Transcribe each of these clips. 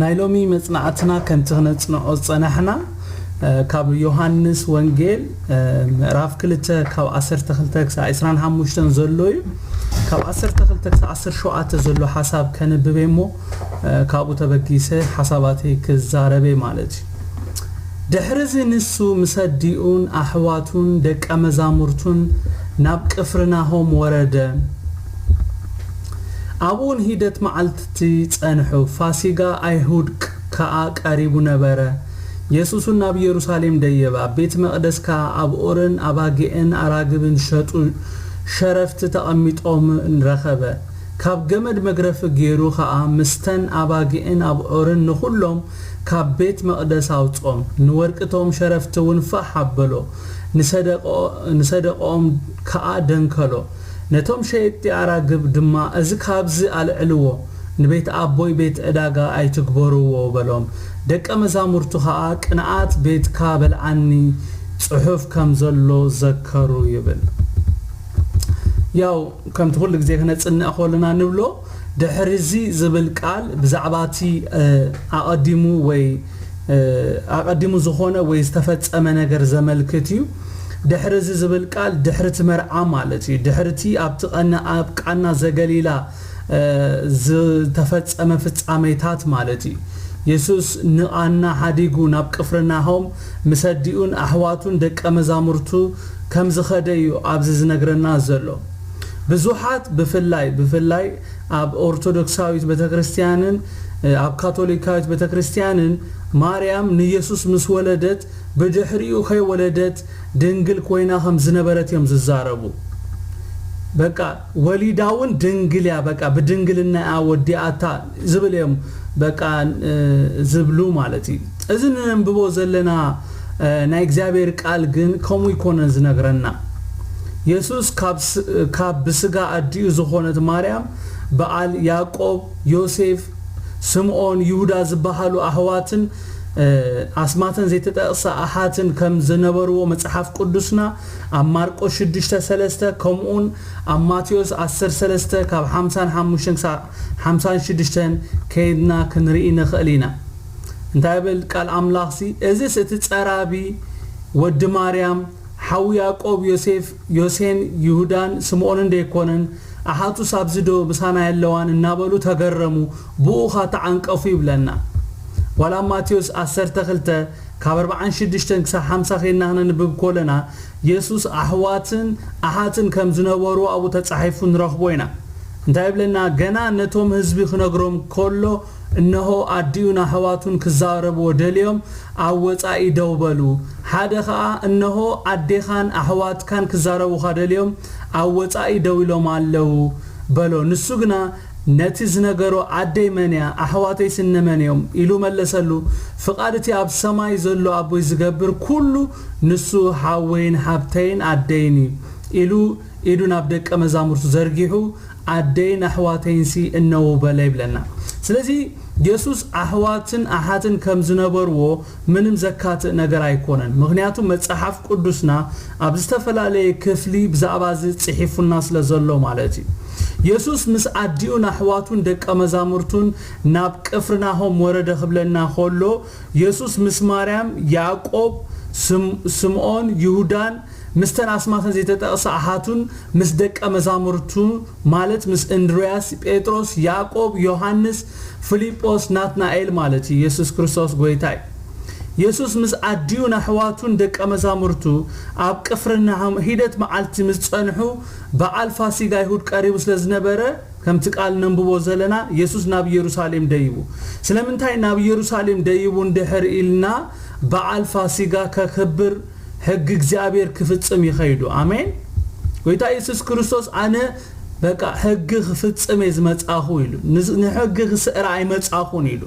ናይ ሎሚ መጽናዕትና ከምቲ ክነጽንዖ ዝጸናሕና ካብ ዮሃንስ ወንጌል ምዕራፍ ክልተ ካብ ዓሰርተ ክልተ ክሳብ ዕስራን ሓሙሽተን ዘሎ እዩ። ካብ ዓሰርተ ክልተ ክሳብ ዓሰርተ ሸውዓተ ዘሎ ሓሳብ ከንብብ እሞ ካብኡ ተበጊሰ ሓሳባተይ ክዛረበ ማለት እዩ። ድሕርዚ ንሱ ምስ ኣዲኡን ኣሕዋቱን ደቀ መዛሙርቱን ናብ ቅፍርናሆም ወረደ። ኣብኡ ንሂደት መዓልቲ ጸንሑ። ፋሲጋ ኣይሁድ ከኣ ቀሪቡ ነበረ። የሱስ እውን ናብ ኢየሩሳሌም ደየበ። ኣብ ቤት መቕደስ ከኣ ኣብዑርን ኣባጊዕን ኣራግብን ዝሸጡ ሸረፍቲ ተቐሚጦምን ረኸበ። ካብ ገመድ መግረፊ ገይሩ ኸኣ ምስተን ኣባጊዕን ኣብዑርን ንኹሎም ካብ ቤት መቕደስ ኣውጽኦም። ንወርቂ እቶም ሸረፍቲ እውን ፋሕ ኣበሎ። ንሰደቆ-፣ ንሰደቆኦም ከኣ ደንከሎ። ነቶም ሸየጥቲ ኣራግብ ድማ፣ "እዚ ካብዚ ኣልዕልዎ፣ ንቤት ኣቦይ ቤት ዕዳጋ ኣይትግበርዎ" በሎም። ደቀ መዛሙርቱ ኸኣ፣ "ቅንኣት ቤትካ በልዓኒ፣ ጽሑፍ ከም ዘሎ ዘከሩ" ይብል። ያው ከምቲ ኩሉ ግዜ ክነጽንዕ ከለና ንብሎ፣ ድሕርዚ ዝብል ቃል ብዛዕባ እቲ ኣቐዲሙ ወይ ኣቐዲሙ ዝኾነ ወይ ዝተፈጸመ ነገር ዘመልክት እዩ። ድሕርዚ ዝብል ቃል ድሕሪ እቲ መርዓ ማለት እዩ። ድሕሪ እቲ ኣብቲ ቀና-፣ ኣብ ቃና ዘገሊላ ዝተፈጸመ ፍጻሜታት ማለት እዩ። የሱስ ንቓና ሓዲጉ ናብ ቅፍርናሆም ምስ ኣዲኡን ኣሕዋቱን ደቀ መዛሙርቱ ከም ዝኸደ እዩ ኣብዚ ዝነግረና ዘሎ። ብዙሓት ብፍላይ፣ ብፍላይ ኣብ ኦርቶዶክሳዊት ቤተክርስትያንን ኣብ ካቶሊካዊት ቤተክርስትያንን ማርያም ንየሱስ ምስ ወለደት ብድሕሪኡ ከይወለደት ድንግል ኮይና ከም ዝነበረት እዮም ዝዛረቡ። በቃ ወሊዳ እውን ድንግል እያ፣ በቃ ብድንግልና እያ ወዲኣታ ዝብል እዮም በቃ ዝብሉ ማለት እዩ። እዚ ንነንብቦ ዘለና ናይ እግዚኣብሔር ቃል ግን ከምኡ ይኮነን ዝነግረና። የሱስ ካብ ስ-፣ ካብ ብስጋ ኣዲኡ ዝኾነት ማርያም በዓል ያዕቆብ፣ ዮሴፍ፣ ስምዖን፣ ይሁዳ ዝበሃሉ ኣሕዋትን ኣስማተን ዘይተጠቕሰ ኣሓትን ከም ዝነበርዎ መጽሓፍ ቅዱስና ኣብ ማርቆስ ሽዱሽተ ሰለስተ ከምኡውን ኣብ ማቴዎስ ዓሰርተ ሰለስተ ካብ ሓምሳን ሓሙሽተን ክሳብ ሓምሳን ሽዱሽተን ከይድና ክንርኢ ንኽእል ኢና። እንታይ ይብል ቃል ኣምላኽሲ? እዚስ እቲ ጸራቢ ወዲ ማርያም፣ ሓው ያዕቆብ፣ ዮሴፍ፣ ዮሴን፣ ይሁዳን ስምዖንን ደይኮነን? ኣሓቱስ ኣብዚ ዶ ምሳና የለዋን? እናበሉ ተገረሙ፣ ብኡ ኸኣ ተዓንቀፉ ይብለና። ዋላ ኣብ ማቴዎስ ዓሰርተ ክልተ ካብ ኣርብዓን ሽዱሽተን ክሳብ ሓምሳ ኬድና ክነንብብ ከለና፣ የሱስ ኣሕዋትን ኣሓትን ከም ዝነበርዎ ኣብኡ ተጻሒፉ ንረኽቦ ኢና። እንታይ ይብለና? ገና ነቶም ህዝቢ ክነግሮም ከሎ፣ እንሆ ኣዲኡን ኣሕዋቱን ክዛረብዎ ደልዮም ኣብ ወጻኢ ደው በሉ። ሓደ ኸኣ፣ እንሆ ኣዴኻን ኣሕዋትካን ክዛረቡኻ ደልዮም ኣብ ወጻኢ ደው ኢሎም ኣለዉ በሎ። ንሱ ግና ነቲ ዝነገሮ፣ ኣደይ መን እያ? ኣሕዋተይስ እነመን እዮም? ኢሉ መለሰሉ። ፍቓድ እቲ ኣብ ሰማይ ዘሎ ኣቦይ ዝገብር ኩሉ ንሱ ሓወይን ሓብተይን ኣደይን እዩ ኢሉ ኢዱ ናብ ደቀ መዛሙርቱ ዘርጊሑ፣ ኣደይን ኣሕዋተይንሲ እነዉ በለ ይብለና። ስለዚ የሱስ ኣሕዋትን ኣሓትን ከም ዝነበርዎ ምንም ዘካትእ ነገር ኣይኮነን። ምኽንያቱ መጽሓፍ ቅዱስና ኣብ ዝተፈላለየ ክፍሊ ብዛዕባ እዚ ጽሒፉና ስለ ዘሎ ማለት እዩ። የሱስ ምስ ኣዲኡን ኣሕዋቱን ደቀ መዛሙርቱን ናብ ቅፍርናሆም ወረደ ክብለና ከሎ፣ የሱስ ምስ ማርያም፣ ያዕቆብ፣ ስም-፣ ስምዖን፣ ይሁዳን፣ ምስተን ኣስማተን ዘይተጠቕሳ ኣሓቱን ምስ ደቀ መዛሙርቱ ማለት ምስ እንድርያስ፣ ጴጥሮስ፣ ያዕቆብ፣ ዮሃንስ፣ ፊልጶስ፣ ናትናኤል ማለት እዩ። የሱስ ክርስቶስ ጐይታ እዩ። የሱስ ምስ ኣዲኡን ኣሕዋቱን ደቀ መዛሙርቱ ኣብ ቅፍርናሆም ሒደት መዓልቲ ምስ ጸንሑ፣ በዓል ፋሲጋ ኣይሁድ ቀሪቡ ስለ ዝነበረ፣ ከምቲ ቃል ነንብቦ ዘለና፣ የሱስ ናብ ኢየሩሳሌም ደይቡ። ስለምንታይ ናብ ኢየሩሳሌም ደይቡ እንድሕር ኢልና፣ በዓል ፋሲጋ ከኽብር ሕጊ እግዚኣብሔር ክፍጽም ይኸይዱ። ኣሜን። ጐይታ የሱስ ክርስቶስ፣ "ኣነ በቃ ሕጊ ክፍጽም እየ ዝመጻኹ" ኢሉ። ንዝ-፣ ንሕጊ ክስዕር ኣይመጻኹን ኢሉ።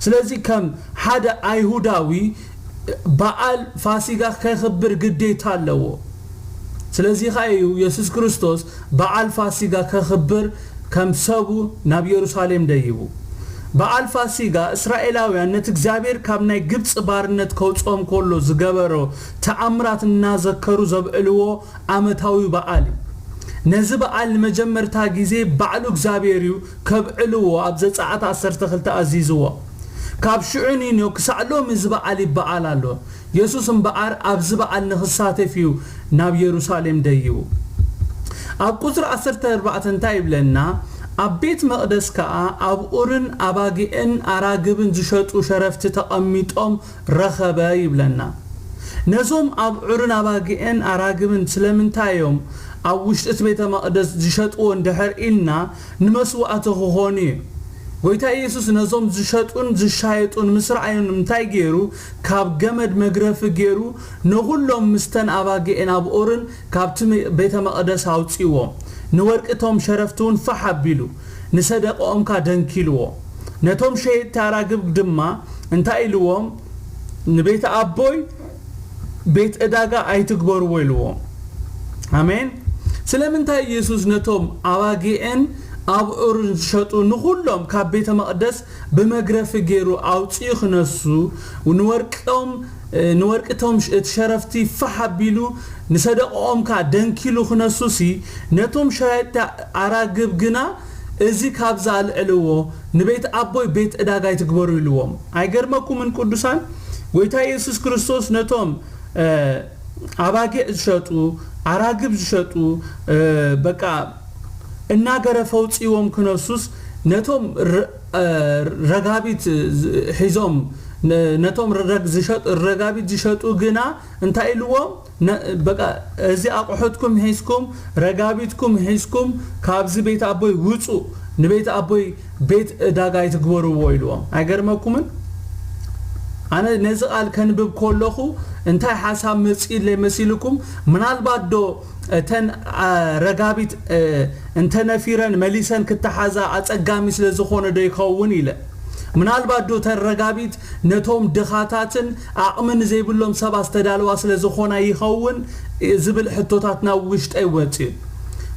ስለዚ ከም ሓደ ኣይሁዳዊ በዓል ፋሲጋ ከኽብር ግዴታ ኣለዎ። ስለዚ ኸኣ እዩ የሱስ ክርስቶስ በዓል ፋሲጋ ከኽብር ከም ሰቡ ናብ የሩሳሌም ደይቡ። በዓል ፋሲጋ እስራኤላውያን ነቲ እግዚኣብሔር ካብ ናይ ግብጺ ባርነት ከውጽኦም ከሎ ዝገበሮ ተኣምራት እናዘከሩ ዘብዕልዎ ዓመታዊ በዓል እዩ። ነዚ በዓል ንመጀመርታ ግዜ ባዕሉ እግዚኣብሔር እዩ ከብዕልዎ ኣብ ዘጸኣት ዓሰርተ ክልተ ኣዚዝዎ። ካብ ሽዑ ንኖ ክሳዕ ሎሚ እዚ በዓል ይበዓል ኣሎ። የሱስ እምበኣር ኣብዚ በዓል ንኽሳተፍ እዩ ናብ የሩሳሌም ደይቡ። ኣብ ቁጽሪ ዓሰርተ ኣርባዕተ እንታይ ይብለና? ኣብ ቤት መቕደስ ከኣ ኣብኡርን ኣባጊዕን ኣራግብን ዝሸጡ ሸረፍቲ ተቐሚጦም ረኸበ ይብለና። ነዞም ኣብዑርን ኣባጊዕን ኣራግብን ስለምንታይ እዮም ኣብ ውሽጢ እቲ ቤተ መቕደስ ዝሸጥዎ እንድሕር ኢልና፣ ንመስዋእቲ ክኾኑ እዩ። ጎይታ ኢየሱስ ነዞም ዝሸጡን ዝሻየጡን ምስ ረኣዮም እንታይ ገይሩ? ካብ ገመድ መግረፊ ገይሩ ንኹሎም ምስተን ኣባጊዕን ኣብኡርን ካብቲ ቤተ መቕደስ ኣውጺዎም። ንወርቂ እቶም ሸረፍቲ እውን ፋሕ ኣቢሉ ንሰደቃኦም ከኣ ደንኪልዎ። ነቶም ሸየጥቲ ኣራግብ ድማ እንታይ ኢልዎም? ንቤት ኣቦይ ቤት ዕዳጋ ኣይትግበርዎ ኢልዎም። ኣሜን። ስለምንታይ ኢየሱስ ነቶም ኣባጊዕን ኣብዑርን ዝሸጡ ንኹሎም ካብ ቤተ መቕደስ ብመግረፊ ገይሩ ኣውጺኡ ክነሱ፣ ንወርቆም ንወርቂ እቶም እቲ ሸረፍቲ ፋሕ ኣቢሉ ንሰደቃኦም ከኣ ደንኪሉ ክነሱሲ፣ ነቶም ሸየጥቲ ኣራግብ ግና እዚ ካብዚ ኣልዕልዎ፣ ንቤት ኣቦይ ቤት ዕዳጋ ኣይትግበሩ ኢልዎም። ኣይገርመኩምን ቅዱሳን? ጎይታ ኢየሱስ ክርስቶስ ነቶም ኣባጊዕ ዝሸጡ፣ ኣራግብ ዝሸጡ፣ በቃ እናገረፈ ኣውጺዎም ክነሱስ፣ ነቶም ረጋቢት ሒዞም ነቶም ረጋቢት ዝሸጡ ግና እንታይ ኢልዎም? በቃ እዚ ኣቑሑትኩም ሒዝኩም፣ ረጋቢትኩም ሒዝኩም ካብዚ ቤት ኣቦይ ውጹ፣ ንቤት ኣቦይ ቤት ዕዳጋ ኣይትግበርዎ ኢልዎም። ኣይገርመኩምን? ኣነ ነዚ ቃል ከንብብ ከለኹ እንታይ ሓሳብ መጺእለይ መሲልኩም? ምናልባት ዶ እተን ረጋቢት እንተነፊረን መሊሰን ክተሓዛ ኣጸጋሚ ስለ ዝኾነ ዶ ይኸውን ኢለ። ምናልባት ዶ እተን ረጋቢት ነቶም ድኻታትን ዓቕሚ ንዘይብሎም ሰባት ዝተዳለዋ ስለ ዝኾና ይኸውን ዝብል ሕቶታት ናብ ውሽጠይ ወጺኡ።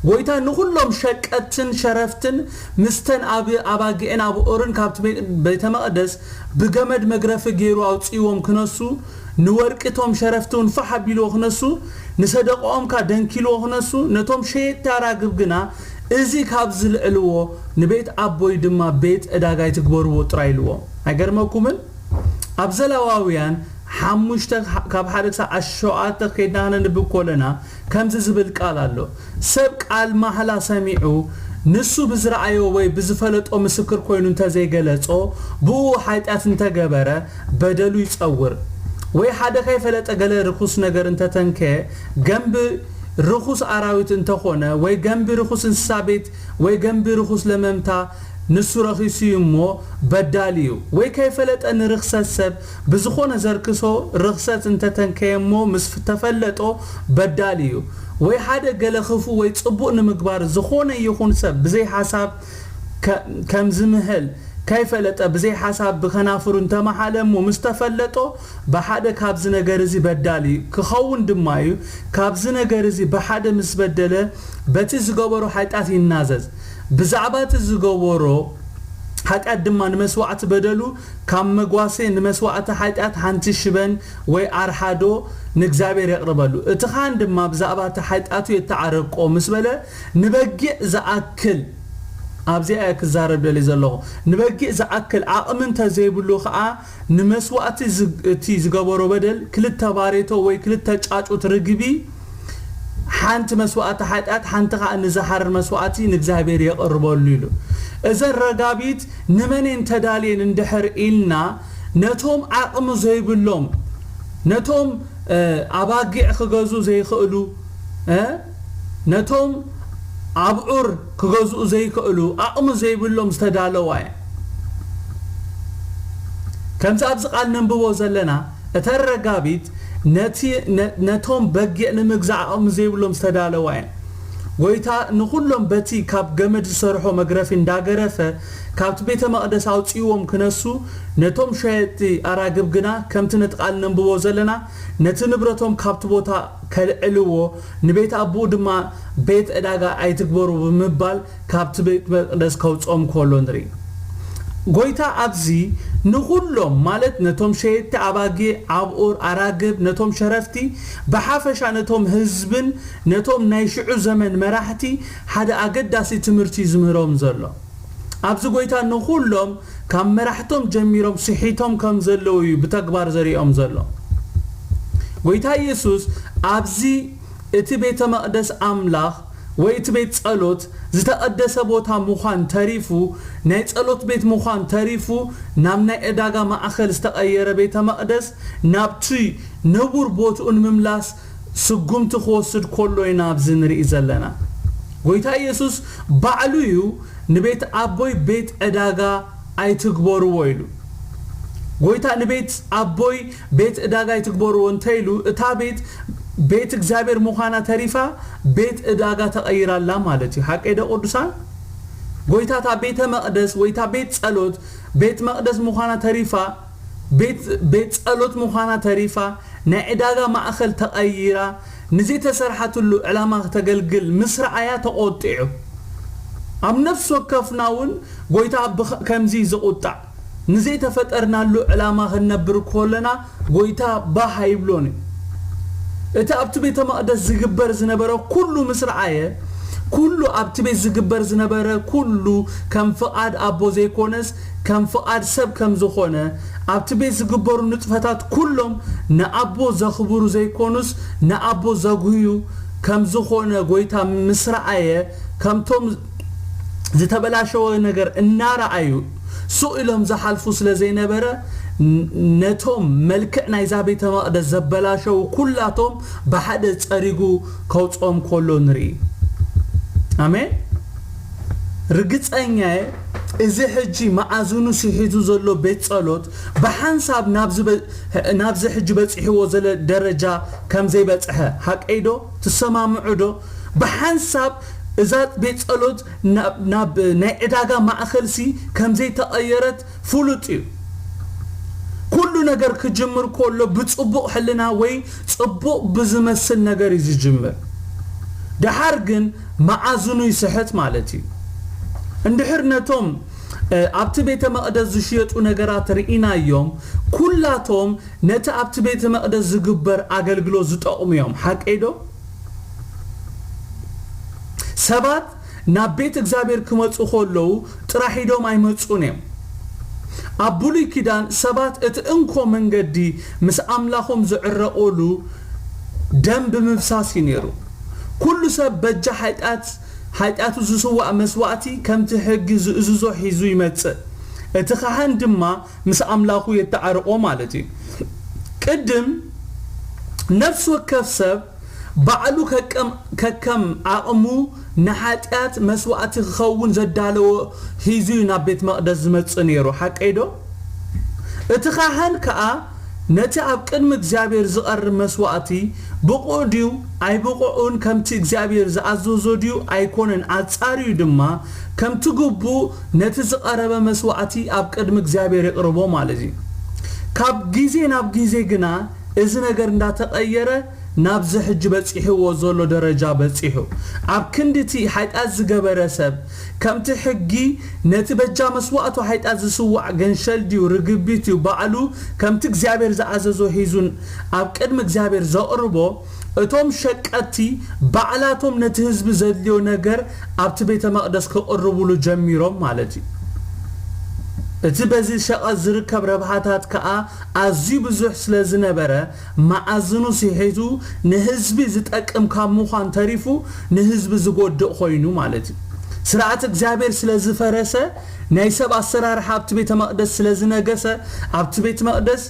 ጎይታ ንኹሎም ሸቀጥትን ሸረፍትን ምስተን ኣብ ኣባጊዕን ኣብኦርን ካብቲ ቤተ መቕደስ ብገመድ መግረፊ ገይሩ ኣውጺዎም ክነሱ፣ ንወርቂ እቶም ሸረፍቲ እውን ፋሕ ኣቢልዎ ክነሱ፣ ንሰደቃኦም ከኣ ደንኪልዎ ክነሱ፣ ነቶም ሸየጥቲ ኣራግብ ግና እዚ ካብ ዝልዕልዎ ንቤት ኣቦይ ድማ ቤት ዕዳጋ ኣይትግበርዎ ጥራይ ኢልዎም። ኣይገርመኩምን? ኣብ ዘሌዋውያን ሓሙሽተ ካብ ሓደ ክሳብ ሸውዓተ ከይድና ከነንብብ ከለና ከምዚ ዝብል ቃል ኣሎ። ሰብ ቃል ማህላ ሰሚዑ ንሱ ብዝረኣዮ ወይ ብዝፈለጦ ምስክር ኮይኑ እንተዘይገለጾ፣ ብኡ ሓጢኣት እንተገበረ፣ በደሉ ይጸውር። ወይ ሓደ ከይፈለጠ ገለ ርኹስ ነገር እንተተንከየ፣ ገንቢ ርኹስ ኣራዊት እንተኾነ፣ ወይ ገንቢ ርኹስ እንስሳ ቤት፣ ወይ ገንቢ ርኹስ ለመምታ ንሱ ረኺሱ እዩ እሞ በዳሊ እዩ። ወይ ከይፈለጠ ንርኽሰት ሰብ ብዝኾነ ዘርክሶ ርኽሰት እንተተንከየ እሞ ምስ ተፈለጦ በዳሊ እዩ። ወይ ሓደ ገለ ክፉእ ወይ ጽቡቕ ንምግባር ዝኾነ ይኹን ሰብ ብዘይ ሓሳብ ከ-፣ ከም ዝምህል ከይፈለጠ ብዘይ ሓሳብ ብኸናፍሩ እንተመሓለ እሞ ምስ ተፈለጦ ብሓደ ካብዚ ነገር እዚ በዳሊ ክኸውን ድማ እዩ። ካብዚ ነገር እዚ ብሓደ ምስ በደለ በቲ ዝገበሮ ሓጢኣት ይናዘዝ። ብዛዕባ እቲ ዝገበሮ ሓጢኣት ድማ ንመስዋዕቲ በደሉ ካብ መጓሰ ንመስዋዕቲ ሓጢኣት ሓንቲ ሽበን ወይ ኣርሓዶ ንእግዚኣብሔር የቕርበሉ። እቲ ካህን ድማ ብዛዕባ እቲ ሓጢኣቱ የተዓረቆ ምስ በለ ንበጊዕ ዝኣክል ኣብዚኣ እየ ክዛረብ ደልየ ዘለኹ። ንበጊዕ ዝኣክል ዓቕሚ እንተዘይብሉ ኸኣ ንመስዋእቲ ዝግ-፣ እቲ ዝገበሮ በደል ክልተ ባሬቶ ወይ ክልተ ጫጩት ርግቢ፣ ሓንቲ መስዋእቲ ሓጢኣት፣ ሓንቲ ኸኣ ንዝሓርር መስዋእቲ ንእግዚኣብሔር የቕርበሉ ኢሉ። እዘን ረጋቢት ንመን እየን ተዳልየን እንድሕር ኢልና፣ ነቶም ዓቕሚ ዘይብሎም፣ ነቶም፣ እ፣ ኣባጊዕ ክገዝኡ ዘይኽእሉ፣ እ፣ ነቶም ኣብዑር ክገዝኡ ዘይክእሉ፣ ዓቕሚ ዘይብሎም ዝተዳለዋ እየን። ከምዚ ኣብዚ ቃል ነንብቦ ዘለና፣ እተን ረጋቢት ነቲ፣ ነ-፣ ነቶም በጊዕ ንምግዛእ ዓቕሚ ዘይብሎም ዝተዳለዋ እየን። ጎይታ ንኹሎም በቲ ካብ ገመድ ዝሰርሖ መግረፊ እንዳገረፈ ካብቲ ቤተ መቕደስ ኣውጺእዎም ክነሱ፣ ነቶም ሸየጥቲ ኣራግብ ግና፣ ከምቲ ነቲ ቃል ነንብቦ ዘለና፣ ነቲ ንብረቶም ካብቲ ቦታ ከልዕልዎ፣ ንቤት ኣቦኡ ድማ ቤት ዕዳጋ ኣይትግበሩ ብምባል ካብቲ ቤት መቕደስ ከውጽኦም ከሎ ንርኢ። ጎይታ ኣብዚ ንኹሎም፣ ማለት ነቶም ሸየጥቲ ኣባጊዕ፣ ኣብዑር፣ ኣራግብ፣ ነቶም ሸረፍቲ፣ ብሓፈሻ ነቶም ህዝብን ነቶም ናይ ሽዑ ዘመን መራሕቲ ሓደ ኣገዳሲ ትምህርቲ እዩ ዝምህሮም ዘሎ። ኣብዚ ጎይታ ንኹሎም ካብ መራሕቶም ጀሚሮም ስሒቶም ከም ዘለዉ እዩ ብተግባር ዘሪኦም ዘሎ። ጎይታ ኢየሱስ ኣብዚ እቲ ቤተ መቕደስ ኣምላኽ ወይ እቲ ቤት ጸሎት ዝተቐደሰ ቦታ ምዃን ተሪፉ፣ ናይ ጸሎት ቤት ምዃን ተሪፉ፣ ናብ ናይ ዕዳጋ ማእኸል ዝተቐየረ ቤተ መቕደስ ናብቲ ንቡር ቦትኡ ንምምላስ ስጉምቲ ክወስድ ከሎ ኢና ኣብዚ ንርኢ ዘለና። ጎይታ ኢየሱስ ባዕሉ እዩ ንቤት ኣቦይ ቤት ዕዳጋ ኣይትግበርዎ ኢሉ። ጎይታ ንቤት ኣቦይ ቤት ዕዳጋ ኣይትግበርዎ እንተ ኢሉ፣ እታ ቤት ቤት እግዚኣብሔር ምዃና ተሪፋ ቤት ዕዳጋ ተቐይራላ ማለት እዩ። ሓቀይ ዶ ቅዱሳን? ጎይታ እታ ቤተ መቕደስ ወይ እታ ቤት ጸሎት ቤት መቕደስ ምዃና ተሪፋ ቤት ቤት ጸሎት ምዃና ተሪፋ ናይ ዕዳጋ ማእኸል ተቐይራ ንዘይተሰርሓትሉ ዕላማ ክተገልግል ምስ ረኣያ ተቖጢዑ። ኣብ ነፍሲ ወከፍና እውን ጎይታ ብኸ- ከምዚ እዩ ዝቑጣዕ። ንዘይተፈጠርናሉ ዕላማ ክንነብር ከለና ጎይታ ባህ ኣይብሎን እዩ። እቲ ኣብቲ ቤተ መቕደስ ዝግበር ዝነበረ ኩሉ ምስ ረኣየ፣ ኩሉ ኣብቲ ቤት ዝግበር ዝነበረ ኩሉ ከም ፍቓድ ኣቦ ዘይኮነስ ከም ፍቓድ ሰብ ከም ዝኾነ፣ ኣብቲ ቤት ዝግበሩ ንጥፈታት ኩሎም ንኣቦ ዘኽብሩ ዘይኮኑስ ንኣቦ ዘጉህዩ ከም ዝኾነ ጎይታ ምስ ረኣየ፣ ከምቶም ዝተበላሸወ ነገር እናረኣዩ ሱቕ ኢሎም ዝሓልፉ ስለ ዘይነበረ፣ ን- ነቶም መልክዕ ናይዛ ቤተ መቕደስ ዘበላሸው ኩላቶም ብሓደ ጸሪጉ ከውጽኦም ከሎ ንርኢ። ኣሜን። ርግጸኛ እየ፣ እዚ ሕጂ መኣዝኑ ስሒቱ ዘሎ ቤት ጸሎት ብሓንሳብ ናብዚ በ- ናብዚ ሕጂ በጺሕዎ ዘለ ደረጃ ከም ዘይበጽሐ። ሓቀይ ዶ? ትሰማምዑ ዶ? ብሓንሳብ እዛ ቤት ጸሎት ናብ ናብ ናይ ዕዳጋ ማእኸልሲ ከም ዘይተቐየረት ፍሉጥ እዩ። ኩሉ ነገር ክጅምር ከሎ ብጽቡቕ ሕልና ወይ ጽቡቕ ብዝመስል ነገር እዩ ዝጅምር። ደሓር ግን መኣዝኑ ይስሕት ማለት እዩ። እንድሕር ነቶም ኣብቲ ቤተ መቕደስ ዝሽየጡ ነገራት ርኢናዮም፣ ኩላቶም ነቲ ኣብቲ ቤተ መቕደስ ዝግበር ኣገልግሎት ዝጠቕሙ እዮም። ሓቀይ ዶ? ሰባት ናብ ቤት እግዚኣብሔር ክመጹ ከለዉ ጥራሕ ኢዶም ኣይመጹን እዮም። ኣብ ብሉይ ኪዳን ሰባት እቲ እንኮ መንገዲ ምስ ኣምላኾም ዝዕረቑሉ ደም ብምፍሳስ እዩ ነይሩ። ኩሉ ሰብ በጃ ሓጢኣት ሓጢኣቱ ዝስዋእ መስዋእቲ ከምቲ ሕጊ ዝእዝዞ ሒዙ ይመጽእ። እቲ ካህን ድማ ምስ ኣምላኹ የተዓርቆ ማለት እዩ። ቅድም ነፍሲ ወከፍ ሰብ ባዕሉ ከቀም- ከከም ዓቕሙ ንሓጢኣት መስዋእቲ ክኸውን ዘዳለዎ ሒዙ እዩ ናብ ቤት መቕደስ ዝመጽእ ነይሩ። ሓቀይ ዶ? እቲ ካህን ከኣ ነቲ ኣብ ቅድሚ እግዚኣብሔር ዝቐርብ መስዋእቲ ብቑዕ ድዩ ኣይብቑዑን፣ ከምቲ እግዚኣብሔር ዝኣዘዞ ድዩ ኣይኮነን ኣጻርዩ ድማ ከምቲ ግቡእ ነቲ ዝቐረበ መስዋእቲ ኣብ ቅድሚ እግዚኣብሔር የቕርቦ ማለት እዩ። ካብ ግዜ ናብ ግዜ ግና እዚ ነገር እንዳተቐየረ ናብዚ ሕጂ በጺሕዎ ዘሎ ደረጃ በጺሑ። ኣብ ክንዲ እቲ ሓጢኣት ዝገበረ ሰብ ከምቲ ሕጊ ነቲ በጃ መስዋእቱ ሓጢኣት ዝስዋዕ ገንሸል ድዩ ርግቢት እዩ ባዕሉ ከምቲ እግዚኣብሔር ዝኣዘዞ ሒዙን ኣብ ቅድሚ እግዚኣብሔር ዘቕርቦ፣ እቶም ሸቀጥቲ ባዕላቶም ነቲ ህዝቢ ዘድልዮ ነገር ኣብቲ ቤተ መቕደስ ክቕርብሉ ጀሚሮም ማለት እዩ። እቲ በዚ ሸቐጥ ዝርከብ ረብሓታት ከኣ ኣዝዩ ብዙሕ ስለ ዝነበረ፣ መኣዝኑ ስሒቱ ንህዝቢ ዝጠቅም ካብ ምዃን ተሪፉ ንህዝቢ ዝጎድእ ኮይኑ ማለት እዩ። ስርዓት እግዚኣብሔር ስለ ዝፈረሰ፣ ናይ ሰብ ኣሰራርሓ ኣብቲ ቤተ መቕደስ ስለ ዝነገሰ፣ ኣብቲ ቤት መቕደስ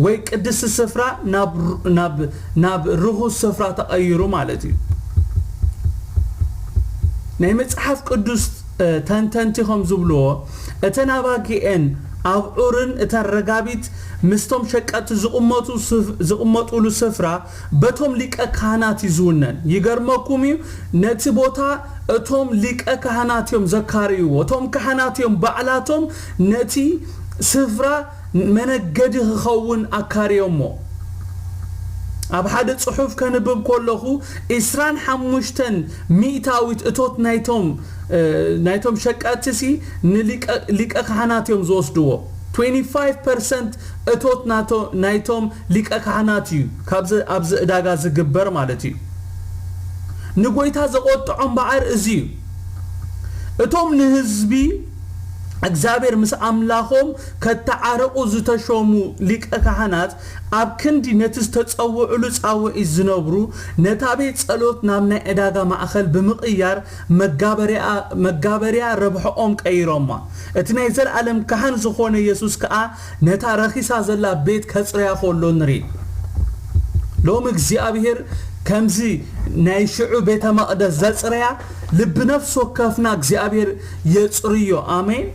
ወይ ቅድስቲ ስፍራ ናብ ናብ ናብ ርኹስ ስፍራ ተቐይሩ ማለት እዩ። ናይ መጽሓፍ ቅዱስ ተንተንቲ ከም ዝብልዎ፣ እተን ኣባጊኤን ኣብዑርን እተን ረጋቢት ምስቶም ሸቀጥቲ ዝቕመጡ ስፍ- ዝቕመጡሉ ስፍራ በቶም ሊቀ ካህናት እዩ ዝውነን። ይገርመኩም እዩ፣ ነቲ ቦታ እቶም ሊቀ ካህናት እዮም ዘካርይዎ። እቶም ካህናት እዮም ባዕላቶም ነቲ ስፍራ መነገዲ ክኸውን ኣካርዮሞ። ኣብ ሓደ ጽሑፍ ከንብብ ከለኹ ዒስራን ሓሙሽተን ሚእታዊት እቶት ናይቶም ናይቶም ሸቀጥቲ ሲ ንሊቀ ካህናት እዮም ዝወስድዎ። ትዌንቲ ፋይቭ ፐርሰንት እቶት ናይቶም ሊቀ ካህናት እዩ ካብዚ ኣብዚ ዕዳጋ ዝግበር ማለት እዩ። ንጎይታ ዘቆጥዖ እምበኣር እዚ እዩ። እቶም ንህዝቢ እግዚኣብሔር ምስ ኣምላኾም ከተዓርቑ ዝተሾሙ ሊቀ ካህናት ኣብ ክንዲ ነቲ ዝተጸውዕሉ ጻውዒት ዝነብሩ፣ ነታ ቤት ጸሎት ናብ ናይ ዕዳጋ ማእኸል ብምቕያር መጋበርያ ረብሖኦም ቀይሮማ። እቲ ናይ ዘለኣለም ካህን ዝኾነ የሱስ ከኣ ነታ ረኺሳ ዘላ ቤት ከጽርያ ከሎ ንርኢ። ሎም እግዚኣብሔር ከምዚ ናይ ሽዑ ቤተ መቕደስ ዘጽረያ ልቢ ነፍሲ ወከፍና እግዚኣብሔር የጽርዮ። ኣሜን።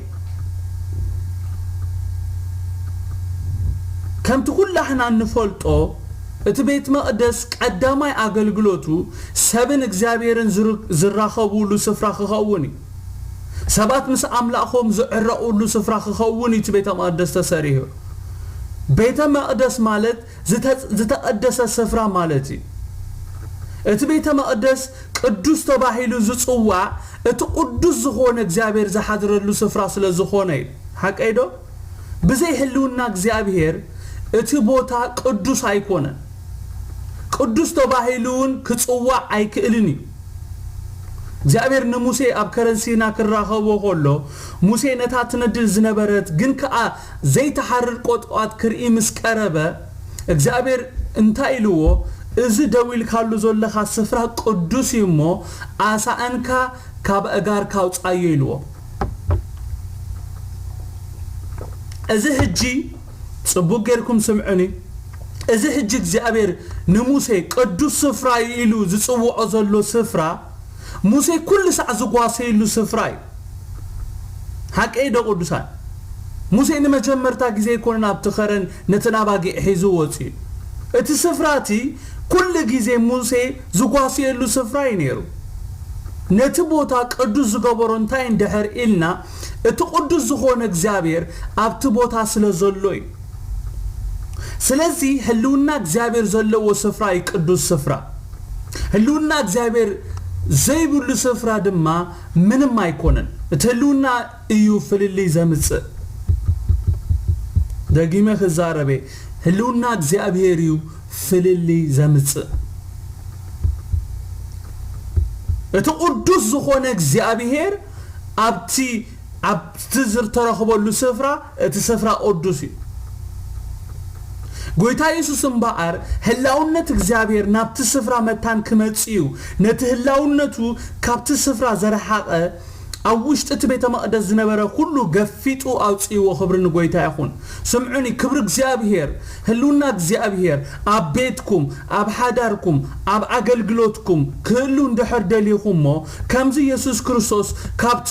ከምቲ ኩላሕና እንፈልጦ እቲ ቤት መቕደስ ቀዳማይ ኣገልግሎቱ ሰብን እግዚኣብሔርን ዝራኸቡሉ ስፍራ ክኸውን እዩ። ሰባት ምስ ኣምላኾም ዝዕረቑሉ ስፍራ ክኸውን እዩ እቲ ቤተ መቕደስ ተሰሪሑ። ቤተ መቕደስ ማለት ዝተቐደሰ ስፍራ ማለት እዩ። እቲ ቤተ መቕደስ ቅዱስ ተባሂሉ ዝጽዋዕ እቲ ቅዱስ ዝኾነ እግዚኣብሔር ዝሓድረሉ ስፍራ ስለ ዝኾነ እዩ። ሓቀይ ዶ? ብዘይ ህልውና እግዚኣብሔር እቲ ቦታ ቅዱስ ኣይኮነን። ቅዱስ ተባሂሉ እውን ክጽዋዕ ኣይክእልን እዩ። እግዚኣብሔር ንሙሴ ኣብ ከረን ሲና ክራኸቦ ከሎ፣ ሙሴ ነታ ትነድድ ዝነበረት ግን ከኣ ዘይተሓርር ቆጥቋጥ ክርኢ ምስ ቀረበ፣ እግዚኣብሔር እንታይ ኢልዎ? "እዚ ደው ኢልካሉ ዘለኻ ስፍራ ቅዱስ እዩ እሞ፣ ኣሳእንካ ካብ ኣእጋርካ ኣውጽኣዮ" ኢልዎ። እዚ ሕጂ ጽቡቅ ጌርኩም ስምዑኒ። እዚ ሕጂ እግዚኣብሔር ንሙሴ ቅዱስ ስፍራ እዩ ኢሉ ዝጽውዖ ዘሎ ስፍራ፣ ሙሴ ኩሉ ሳዕ ዝጓሰየሉ ስፍራ እዩ። ሓቀይ ዶ ቅዱሳን? ሙሴ ንመጀመርታ ግዜ ኣይኮነን ኣብቲ ኸረን ነተን ኣባጊዕ ሒዙ ወጺኡ። እቲ ስፍራ እቲ ኩሉ ግዜ ሙሴ ዝጓስየሉ ስፍራ እዩ ነይሩ። ነቲ ቦታ ቅዱስ ዝገበሮ እንታይ እንድሕር ኢልና፣ እቲ ቅዱስ ዝኾነ እግዚኣብሔር ኣብቲ ቦታ ስለ ዘሎ እዩ። ስለዚ ህልውና እግዚኣብሔር ዘለዎ ስፍራ እዩ ቅዱስ ስፍራ። ህልውና እግዚኣብሔር ዘይብሉ ስፍራ ድማ ምንም ኣይኮነን። እቲ ህልውና እዩ ፍልልይ ዘምጽእ። ደጊመ ክዛረበ፣ ህልውና እግዚኣብሔር እዩ ፍልልይ ዘምጽእ። እቲ ቅዱስ ዝኾነ እግዚኣብሔር ኣብቲ ኣብቲ ዝተረኽበሉ ስፍራ፣ እቲ ስፍራ ቅዱስ እዩ። ጎይታ የሱስ እምበኣር ህላውነት እግዚኣብሔር ናብቲ ስፍራ መታን ክመጽእ እዩ። ነቲ ህላውነቱ ካብቲ ስፍራ ዘረሓቐ ኣብ ውሽጢ እቲ ቤተ መቕደስ ዝነበረ ኩሉ ገፊጡ ኣውጽእዎ። ክብሪ ንጎይታ ይኹን። ስምዑኒ፣ ክብሪ እግዚኣብሔር፣ ህልውና እግዚኣብሔር ኣብ ቤትኩም፣ ኣብ ሓዳርኩም፣ ኣብ ኣገልግሎትኩም ክህሉ እንድሕር ደሊኹም እሞ፣ ከምዚ የሱስ ክርስቶስ ካብቲ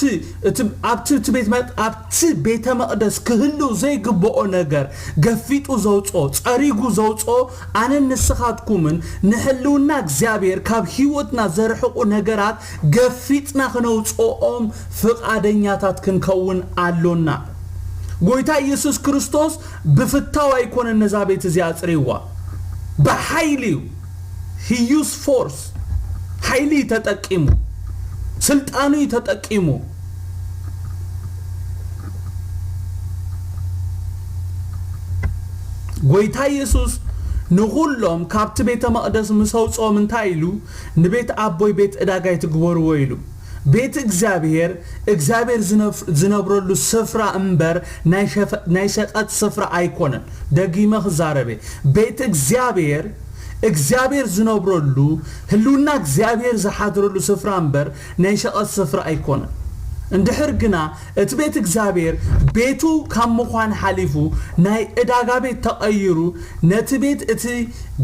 እቲ ኣብቲ እቲ ቤት መ- ኣብቲ ቤተ መቕደስ ክህሉ ዘይግብኦ ነገር ገፊጡ ዘውጽኦ፣ ጸሪጉ ዘውጽኦ፣ ኣነን ንስኻትኩምን ንህልውና እግዚኣብሔር ካብ ህይወትና ዘርሕቑ ነገራት ገፊጥና ክነውጽኦም ፍቓደኛታት ክንከውን ኣሎና። ጎይታ ኢየሱስ ክርስቶስ ብፍታው ኣይኮነን ነዛ ቤት እዚኣ ኣጽርይዋ፣ ብሓይሊ እዩ። He use force፣ ሓይሊ እዩ ተጠቂሙ፣ ስልጣኑ እዩ ተጠቂሙ። ጎይታ ኢየሱስ ንኹሎም ካብቲ ቤተ መቕደስ ምስ ኣውጽኦም እንታይ ኢሉ? "ንቤት ኣቦይ ቤት ዕዳጋ ኣይትግበርዎ" ኢሉ። ቤት እግዚኣብሔር፣ እግዚኣብሔር ዝነፍ- ዝነብረሉ ስፍራ እምበር ናይ ሸፈ- ናይ ሸቐጥ ስፍራ ኣይኮነን። ደጊመ ክዛረበ፣ ቤት እግዚኣብሔር፣ እግዚኣብሔር ዝነብረሉ፣ ህልውና እግዚኣብሔር ዝሓድረሉ ስፍራ እምበር ናይ ሸቐጥ ስፍራ ኣይኮነን። እንድሕር ግና እቲ ቤት እግዚኣብሔር ቤቱ ካብ ምዃን ሓሊፉ ናይ ዕዳጋ ቤት ተቐይሩ፣ ነቲ ቤት እቲ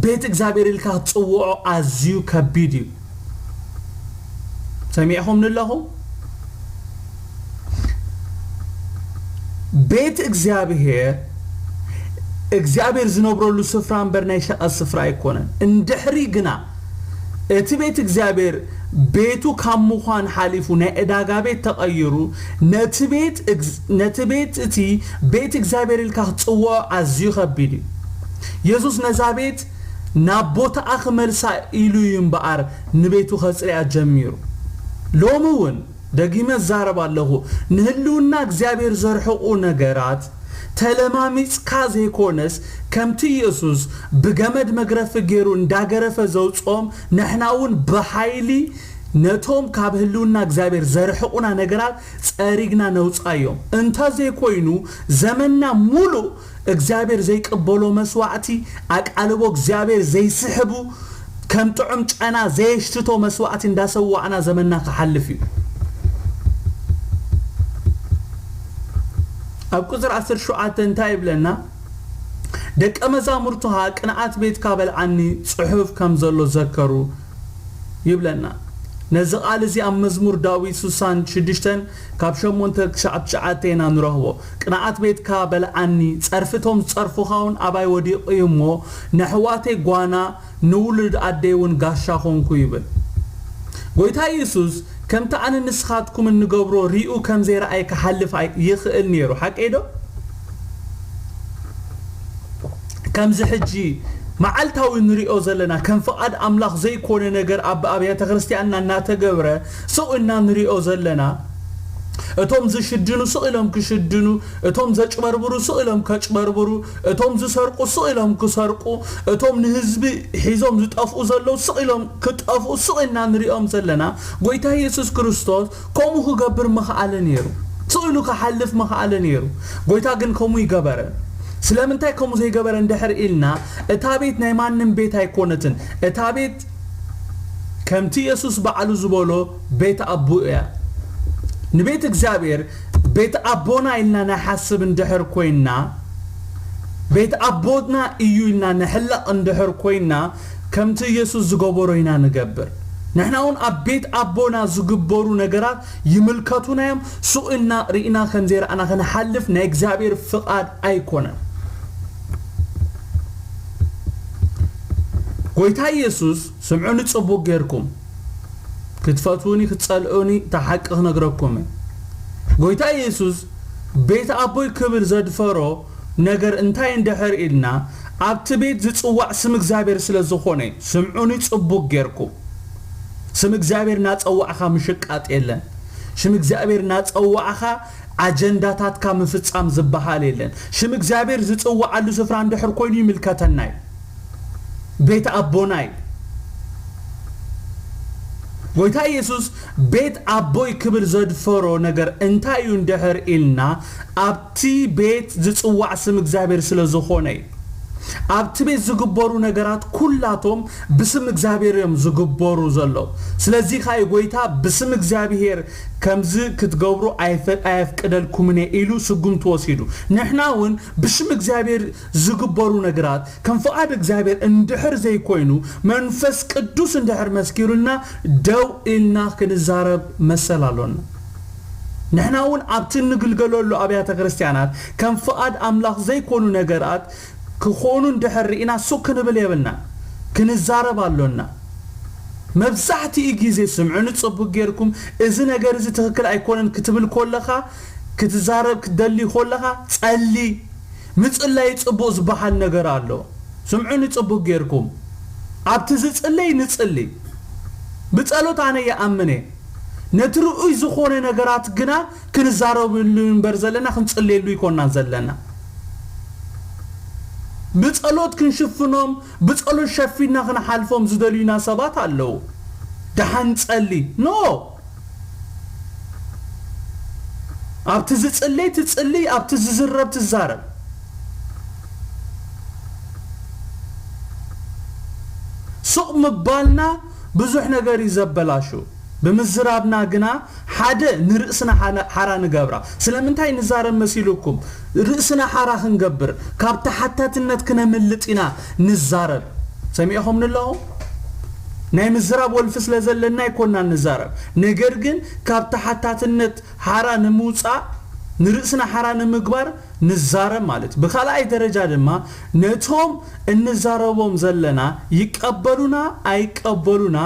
ቤት እግዚኣብሔር ኢልካ ክትጽውዖ ኣዝዩ ከቢድ እዩ። ሰሚዕኹምኒ ኣለኹም? ቤት እግዚኣብሔር፣ እግዚኣብሔር ዝነብረሉ ስፍራ እምበር ናይ ሸቐጥ ስፍራ ኣይኮነን። እንድሕሪ ግና እቲ ቤት እግዚኣብሔር ቤቱ ካብ ምዃን ሓሊፉ ናይ ዕዳጋ ቤት ተቐይሩ፣ ነቲ ቤት እግዝ- ነቲ ቤት እቲ ቤት እግዚኣብሔር ኢልካ ክትጽውዖ ኣዝዩ ከቢድ እዩ። የሱስ ነዛ ቤት ናብ ቦታኣ ክመልሳ ኢሉ እዩ እምበኣር ንቤቱ ከጽርያ ጀሚሩ። ሎሚ እውን ደጊመ እዛረብ ኣለኹ፣ ንህልውና እግዚኣብሔር ዘርሕቑ ነገራት ተለማሚጽካ ዘይኮነስ፣ ከምቲ ኢየሱስ ብገመድ መግረፊ ገይሩ እንዳገረፈ ዘውጽኦም፣ ንሕና እውን ብሓይሊ ነቶም ካብ ህልውና እግዚኣብሔር ዘርሕቑና ነገራት ጸሪግና ነውጻዮም። እንተዘይኮይኑ፣ ዘመንና ሙሉእ እግዚኣብሔር ዘይቅበሎ መስዋዕቲ፣ ኣቃልቦ እግዚኣብሔር ዘይስሕቡ፣ ከም ጥዑም ጨና ዘየሽትቶ መስዋዕቲ እንዳሰዋዕና ዘመንና ክሓልፍ እዩ። ኣብ ቁጽሪ ዓሰርተ ሸውዓተ እንታይ ይብለና? ደቀ መዛሙርቱ ኸኣ ቅንዓት ቤትካ በልዓኒ ጽሑፍ ከም ዘሎ ዘከሩ ይብለና። ነዚ ቃል እዚ ኣብ መዝሙር ዳዊት ስሳን ሽዱሽተን ካብ ሸሞንተ ክሳብ ትሽዓተ ኢና ንረኽቦ። ቅንዓት ቤትካ በልዓኒ፣ ጸርፊ እቶም ዝጸርፉኻ እውን ኣባይ ወዲቑ እዩ እሞ፣ ነሕዋተይ ጓና፣ ንውሉድ ኣደይ እውን ጋሻ ኾንኩ ይብል። ጎይታ ኢየሱስ ከምቲ ኣነ ንስኻትኩም እንገብሮ ሪኡ ከም ዘይረኣየ ክሓልፍ ኣይ-፣ ይኽእል ነይሩ። ሓቀይ ዶ? ከምዚ ሕጂ መዓልታዊ ንሪኦ ዘለና ከም ፍቓድ ኣምላኽ ዘይኮነ ነገር ኣብ ኣብያተ ክርስቲያንና እናተገብረ ስቕ ኢልና ንሪኦ ዘለና፣ እቶም ዝሽድኑ ስቕ ኢሎም ክሽድኑ፣ እቶም ዘጭበርብሩ ስቕ ኢሎም ከጭበርብሩ፣ እቶም ዝሰርቁ ስቕ ኢሎም ክሰርቁ፣ እቶም ንህዝቢ ሒዞም ዝጠፍኡ ዘለዉ ስቕ ኢሎም ክጠፍኡ ስቕ ኢልና ንሪኦም ዘለና፣ ጎይታ ኢየሱስ ክርስቶስ ከምኡ ክገብር ምኽኣለ ነይሩ። ስቕ ኢሉ ክሓልፍ ምኽኣለ ነይሩ። ጎይታ ግን ከምኡ ይገበረ። ስለምንታይ ከምኡ ዘይገበረ እንድሕር ኢልና፣ እታ ቤት ናይ ማንም ቤት ኣይኮነትን። እታ ቤት ከምቲ የሱስ ባዕሉ ዝበሎ ቤት ኣቦኡ እያ። ንቤት እግዚኣብሔር ቤት ኣቦና ኢልና ንሓስብ እንድሕር ኮይንና፣ ቤት ኣቦና እዩ ኢልና ንሕለቕ እንድሕር ኮይንና፣ ከምቲ የሱስ ዝገበሮ ኢና ንገብር። ንሕና እውን ኣብ ቤት ኣቦና ዝግበሩ ነገራት ይምልከቱና እዮም። ሱቕ ኢልና ርኢና ከም ዘይረኣና ክንሓልፍ ናይ እግዚኣብሔር ፍቓድ ኣይኮነን። ጎይታ ኢየሱስ፣ ስምዑኒ ጽቡቕ ጌርኩም፣ ክትፈትዉኒ ክትጸልኡኒ እታ ሓቂ ክነግረኩም እየ። ጎይታ ኢየሱስ፣ ቤት ኣቦይ ክብል ዘድፈሮ ነገር እንታይ እንድሕር ኢልና፣ ኣብቲ ቤት ዝጽዋዕ ስም እግዚኣብሔር ስለ ዝኾነ እዩ። ስምዑኒ ጽቡቕ ጌርኩም። ስም እግዚኣብሔር እናጸዋዕኻ ምሽቃጥ የለን። ሽም እግዚኣብሔር እናጸዋዕኻ ኣጀንዳታትካ ምፍጻም ዝበሃል የለን። ሽም እግዚኣብሔር ዝጽዋዓሉ ስፍራ እንድሕር ኮይኑ ይምልከተና እዩ። ቤት ኣቦና እዩ። ጎይታ ኢየሱስ ቤት ኣቦይ ክብል ዘድፈሮ ነገር እንታይ እዩ እንድሕር ኢልና፣ ኣብቲ ቤት ዝጽዋዕ ስም እግዚኣብሔር ስለ ዝኾነ እዩ። ኣብቲ ቤት ዝግበሩ ነገራት ኩላቶም ብስም እግዚኣብሔር እዮም ዝግበሩ ዘለዉ። ስለዚ ኸኣ እዩ ጎይታ ብስም እግዚኣብሔር ከምዚ ክትገብሩ ኣይፈ-፣ ኣየፍቅደልኩምን እየ ኢሉ ስጉምቲ ወሲዱ። ንሕና እውን ብሽም እግዚኣብሔር ዝግበሩ ነገራት ከም ፍቓድ እግዚኣብሔር እንድሕር ዘይኮይኑ፣ መንፈስ ቅዱስ እንድሕር መስኪሩልና፣ ደው ኢልና ክንዛረብ መሰል ኣሎና። ንሕና እውን ኣብቲ እንግልገለሉ ኣብያተ ክርስቲያናት ከም ፍቓድ ኣምላኽ ዘይኮኑ ነገራት ክኾኑ እንድሕር ርኢና ሱቕ ክንብል የብልና፣ ክንዛረብ ኣሎና። መብዛሕትኡ ግዜ ስምዑኒ ጽቡቕ ጌርኩም፣ እዚ ነገር እዚ ትኽክል ኣይኮነን ክትብል ኮለኻ፣ ክትዛረብ ክትደሊ ኮለኻ፣ ጸሊ። ምጽላይ ጽቡቕ ዝበሃል ነገር ኣሎ። ስምዑኒ ጽቡቕ ጌርኩም። ኣብቲ ዝጽለይ ንጽሊ። ብጸሎት ኣነ ይኣምን እየ። ነቲ ርኡይ ዝኾነ ነገራት ግና ክንዛረበሉ እምበር ዘለና ክንጽልየሉ ይኮና ዘለና። ብጸሎት ክንሽፍኖም፣ ብጸሎት ሸፊና ክንሓልፎም ዝደልዩና ሰባት ኣለዉ። ደሓን ጸሊ። ኖ! ኣብቲ ዝጽለይ ትጽሊ፣ ኣብቲ ዝዝረብ ትዛረብ። ሱቕ ምባልና ብዙሕ ነገር እዩ ዘበላሹ። ብምዝራብና ግና ሓደ ንርእስና ሓነ-፣ ሓራ ንገብራ። ስለምንታይ ንዛረብ መሲሉኩም? ርእስና ሓራ ክንገብር፣ ካብ ተሓታትነት ክነምልጥ ኢና ንዛረብ። ሰሚዕኹምኒ ኣለኹም? ናይ ምዝራብ ወልፊ ስለ ዘለና ኣይኮንና ንዛረብ። ነገር ግን ካብ ተሓታትነት ሓራ ንምውጻእ፣ ንርእስና ሓራ ንምግባር ንዛረብ ማለት እዩ። ብኻልኣይ ደረጃ ድማ ነቶም እንዛረቦም ዘለና ይቀበሉና ኣይቀበሉና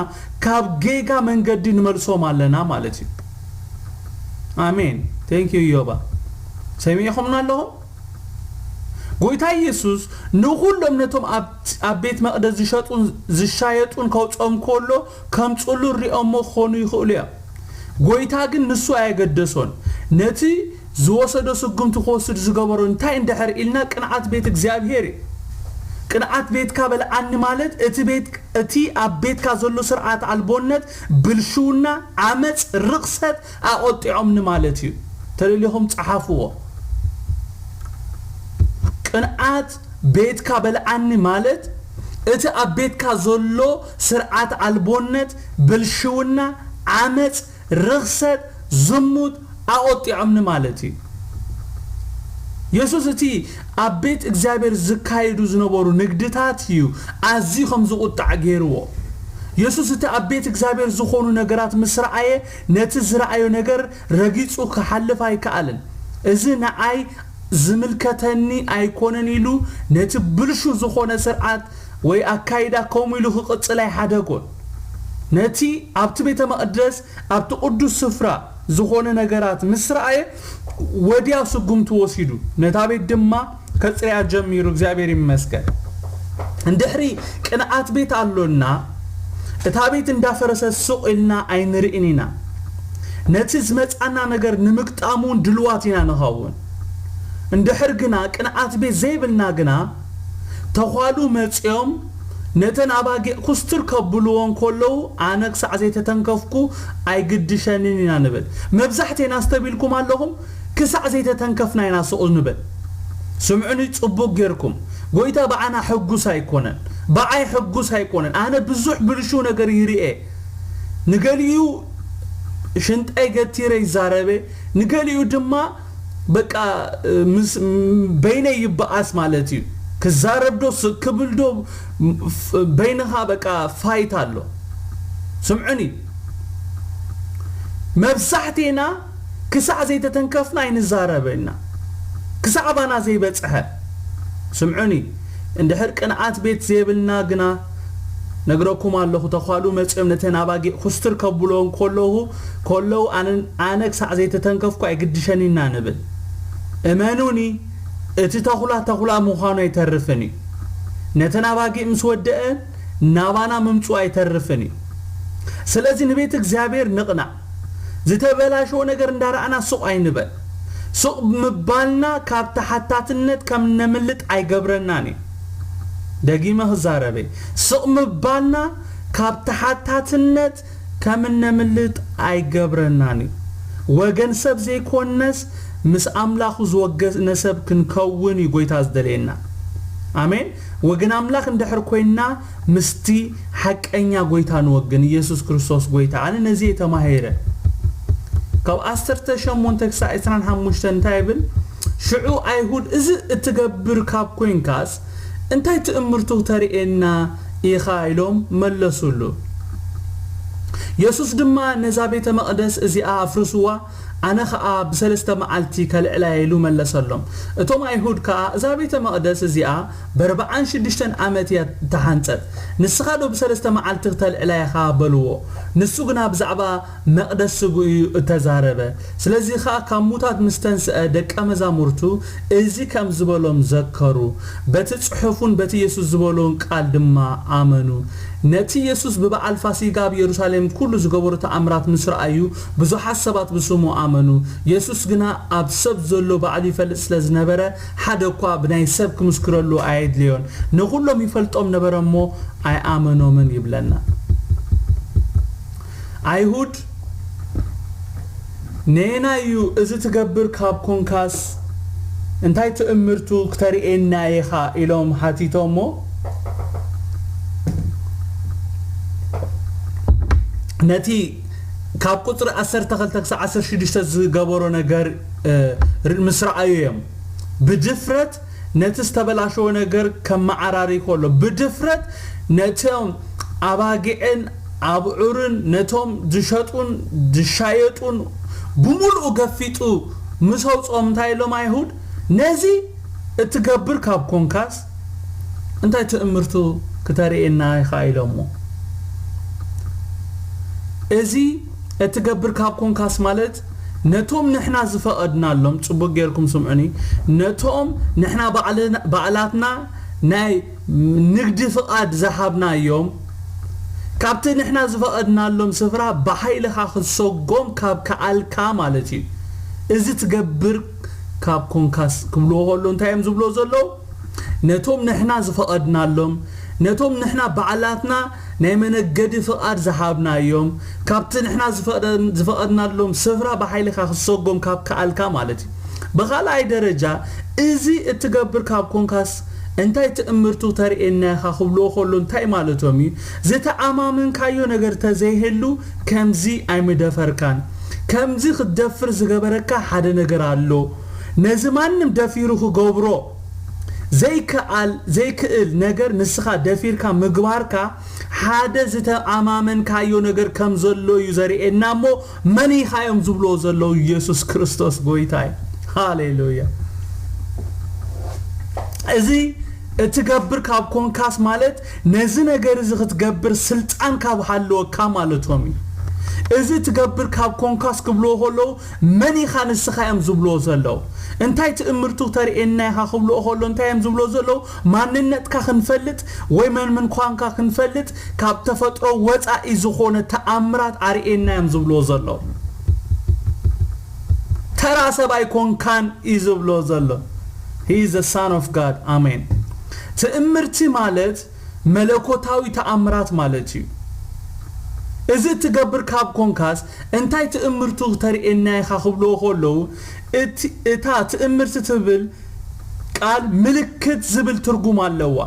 ካብ ጌጋ መንገዲ ንመልሶም ኣለና ማለት እዩ። ኣሜን። Thank you ዮባ። ሰሚዕኹምና ኣለኹም? ጎይታ ኢየሱስ ንኹሎም ነቶም ኣብ፣ ኣብ ቤት መቕደስ ዝሸጡን ዝሻየጡን ከውጾም ከሎ ከምጽሉ ሪኦሞ ክኾኑ ይኽእሉ እዮም። ጎይታ ግን ንሱ ኣየገደሶን። ነቲ ዝወሰዶ ስጉምቲ ክወስድ ዝገበሮ እንታይ እንድሕር ኢልና ቅንዓት ቤት እግዚኣብሔር እዩ። ቅንዓት ቤትካ በልዓኒ ማለት እቲ ቤት እቲ ኣብ ቤትካ ዘሎ ስርዓት ኣልቦነት፣ ብልሽውና፣ ዓመፅ፣ ርኽሰት ኣቆጢዖምኒ ማለት እዩ። ተደሊኹም ፀሓፍዎ። ቅንዓት ቤትካ በልዓኒ ማለት እቲ ኣብ ቤትካ ዘሎ ስርዓት ኣልቦነት፣ ብልሽውና፣ ዓመፅ፣ ርኽሰት፣ ዝሙት ኣቆጢዖምኒ ማለት እዩ። የሱስ እቲ ኣብ ቤት እግዚኣብሔር ዝካየዱ ዝነበሩ ንግድታት እዩ ኣዝዩ ከም ዝቁጣዕ ገይርዎ። የሱስ እቲ ኣብ ቤት እግዚኣብሔር ዝኾኑ ነገራት ምስ ረኣየ፣ ነቲ ዝረኣዮ ነገር ረጊጹ ክሓልፍ ኣይከኣልን። እዚ ንዓይ ዝምልከተኒ ኣይኮነን ኢሉ ነቲ ብልሹ ዝኾነ ስርዓት ወይ ኣካይዳ ከምኡ ኢሉ ክቕጽል ኣይሓደጎን። ነቲ ኣብቲ ቤተ መቕደስ ኣብቲ ቅዱስ ስፍራ ዝኾነ ነገራት ምስ ረኣየ፣ ወዲያው ስጉምቲ ወሲዱ ነታ ቤት ድማ ከጽርያ ጀሚሩ። እግዚኣብሔር ይመስገን። እንድሕሪ ቅንዓት ቤት ኣሎና፣ እታ ቤት እንዳፈረሰት ስቕ ኢልና ኣይንርእን ኢና። ነቲ ዝመጻና ነገር ንምግጣም እውን ድልዋት ኢና ንኸውን። እንድሕር ግና ቅንዓት ቤት ዘይብልና ግና፣ ተዃሉ መጺኦም ነተን ኣባጊዕ ኩስትር ከብልዎ እንከለዉ፣ ኣነ ክሳዕ ዘይተተንከፍኩ ኣይግድሸንን ኢና ንብል። መብዛሕቴና ኣስተቢልኩም ኣለኹም፣ ክሳዕ ዘይተተንከፍና ኢና ስቕ ንብል። ስምዑኒ ጽቡቕ ጌርኩም፣ ጎይታ ብዓና ሕጉስ ኣይኮነን፣ ብዓይ ሕጉስ ኣይኮነን። ኣነ ብዙሕ ብልሹ ነገር ይርኤ። ንገሊኡ ሽንጠይ ገቲረ ይዛረበ፣ ንገሊኡ ድማ በቃ ምስ በይነይ ይበኣስ ማለት እዩ። ክዛረብ ዶ ስቅ ክብል ዶ፣ በይንኻ በቃ ፋይት ኣሎ። ስምዑኒ፣ መብዛሕቴና ክሳዕ ዘይተተንከፍና ኣይንዛረበና፣ ክሳዕ ኣባና ዘይበጽሐ። ስምዑኒ፣ እንድሕር ቅንዓት ቤት ዘይብልና ግና፣ ነግረኩም ኣለኹ፣ ተዃሉ መጺኦም ነተን ኣባጊዕ ኩስትር ከብልዎ እንከለኹ፣ ከለዉ ኣነ፣ ኣነ ክሳዕ ዘይተተንከፍኩ ኣይግድሸን ኢና ንብል። እመኑኒ፣ እቲ ተኹላ ተኹላ ምዃኑ ኣይተርፍን እዩ። ነተን ኣባጊዕ ምስ ወደአን ናባና ምምጽኡ ኣይተርፍን እዩ። ስለዚ ንቤት እግዚኣብሔር ንቕናዕ። ዝተበላሸወ ነገር እንዳረኣና ስቕ ኣይንበል። ስቕ ምባልና ካብ ተሓታትነት ከም ነምልጥ ኣይገብረናን እዩ። ደጊመ ክዛረበ፣ ስቕ ምባልና ካብ ተሓታትነት ከም እነምልጥ ኣይገብረናን እዩ። ወገን ሰብ ዘይኮንነስ ምስ ኣምላኹ ዝወገነ ሰብ ክንከውን እዩ ጎይታ ዝደልየና። ኣሜን። ወገን ኣምላኽ እንድሕር ኮይንና ምስቲ ሓቀኛ ጎይታ ንወግን። ኢየሱስ ክርስቶስ ጎይታ። ኣነ ነዚ እየ ተማሂረ። ካብ ዓሰርተ ሸሞንተ ክሳዕ ዕስራን ሓሙሽተን እንታይ ይብል? ሽዑ ኣይሁድ፣ "እዚ እትገብር ካብ ኮይንካስ እንታይ ትእምርቱ ተርእየና ኢኻ?" ኢሎም መለሱሉ። የሱስ ድማ፣ "ነዛ ቤተ መቕደስ እዚኣ ኣፍርስዋ፣ ኣነ ኸኣ ብሰለስተ መዓልቲ ከልዕላ እየ" ኢሉ መለሰሎም። እቶም ኣይሁድ ከኣ፣ "እዛ ቤተ መቕደስ እዚኣ በርብዓን ሽዱሽተን ዓመት እያ እተሓንጸት፣ ንስኻ ዶ ብሰለስተ መዓልቲ ክተልዕላ ኢኻ?" በልዎ። ንሱ ግና ብዛዕባ መቕደስ ስግኡ እዩ እተዛረበ። ስለዚ ኸኣ ካብ ሙታት ምስ ተንስአ ደቀ መዛሙርቱ እዚ ከም ዝበሎም ዘከሩ። በቲ ጽሑፉን በቲ የሱስ ዝበሎን ቃል ድማ ኣመኑ። ነቲ የሱስ ብበዓል ፋሲጋ ኣብ የሩሳሌም ኩሉ ዝገበሮ ተኣምራት ምስ ረኣዩ፣ ብዙሓት ሰባት ብስሙ ኣመኑ። የሱስ ግና ኣብ ሰብ ዘሎ ባዕሉ ይፈልጥ ስለ ዝነበረ፣ ሓደ እኳ ብናይ ሰብ ክምስክረሉ ኣየድልዮን። ንኹሎም ይፈልጦም ነበረ እሞ ኣይኣመኖምን ይብለና። ኣይሁድ፣ "ነየናይ እዩ እዚ ትገብር ካብ ኮንካስ እንታይ ትእምርቱ ክተርእየና ኢኻ?" ኢሎም ሓቲቶሞ። ነቲ ካብ ቁጽሪ ዓሰርተ ክልተ ክሳዕ ዓሰርተ ሽዱሽተ ዝገበሮ ነገር፣ እ፣ ር-፣ ምስ ረኣዩ እዮም ብድፍረት ነቲ ዝተበላሸወ ነገር ከመዓራሪ ከሎ፣ ብድፍረት ነቶም ኣባጊዕን ኣብዑርን፣ ነቶም ዝሸጡን ዝሻየጡን ብምሉኡ ገፊጡ ምስ ኣውጽኦም እንታይ ኢሎም ኣይሁድ? "ነዚ እትገብር ካብ ኮንካስ እንታይ ትእምርቱ ክተርእየና ኢኻ?" ኢሎሞ። እዚ እትገብር ካብ ኮንካስ ማለት ነቶም ንሕና ዝፈቐድናሎም፣ ጽቡቕ ጌርኩም ስምዑኒ፣ ነቶም ንሕና ባዕልና፣ ባዕላትና ናይ ንግዲ ፍቓድ ዝሃብናዮም፣ ካብቲ ንሕና ዝፈቐድናሎም ስፍራ ብሓይልኻ ክትሰጎም ካብ ከኣልካ ማለት እዩ። እዚ ትገብር ካብ ኮንካስ ክብልዎ ከሎ እንታይ እዮም ዝብልዎ ዘለዉ? ነቶም ንሕና ዝፈቐድናሎም፣ ነቶም ንሕና ባዕላትና ናይ መነገዲ ፍቓድ ዝሃብናዮም፣ ካብቲ ንሕና ዝፈቐደ-፣ ዝፈቐድናሎም ስፍራ ብሓይልኻ ክትሰጎም ካብ ከኣልካ ማለት እዩ። ብኻልኣይ ደረጃ፣ እዚ እትገብር ካብ ኮንካስ እንታይ ትእምርቱ ተርእየና ኢኻ ክብልዎ ከሎ እንታይ ማለቶም እዩ? ዝተኣማመንካዮ ነገር ተዘይህሉ ከምዚ ኣይምደፈርካን። ከምዚ ክትደፍር ዝገበረካ ሓደ ነገር ኣሎ። ነዚ ማንም ደፊሩ ክገብሮ ዘይከኣል፣ ዘይክእል ነገር ንስኻ ደፊርካ ምግባርካ ሓደ ዝተኣማመንካዮ ነገር ከም ዘሎ እዩ ዘርእየና። እሞ መን ኢኻ እዮም ዝብልዎ ዘለዉ? ኢየሱስ ክርስቶስ ጎይታ እዩ። ሃሌሉያ። እዚ እትገብር ካብ ኮንካስ ማለት ነዚ ነገር እዚ ክትገብር ስልጣን ካብ ሃለወካ ማለቶም እዩ። እዚ ትገብር ካብ ኮንካስ ክብልዎ ከለዉ መን ኢኻ ንስኻ እዮም ዝብልዎ ዘለዉ። እንታይ ትእምርቱ ተርእየና ኢኻ ክብልዎ ከሎ እንታይ እዮም ዝብልዎ ዘለዉ? ማንነትካ ክንፈልጥ ወይ መን ምንኳንካ ክንፈልጥ ካብ ተፈጥሮ ወጻኢ ዝኾነ ተኣምራት ኣርእየና እዮም ዝብልዎ ዘለዉ። ተራ ሰብ ኣይኮንካን እዩ ዝብሎ ዘሎ። He is the son of God. ኣሜን። ትእምርቲ ማለት መለኮታዊ ተኣምራት ማለት እዩ። እዚ እትገብር ካብ ኮንካስ እንታይ ትእምርቱ ተርእየና ኢኻ ክብልዎ ከለዉ እቲ-፣ እታ ትእምርቲ ትብል ቃል ምልክት ዝብል ትርጉም ኣለዋ።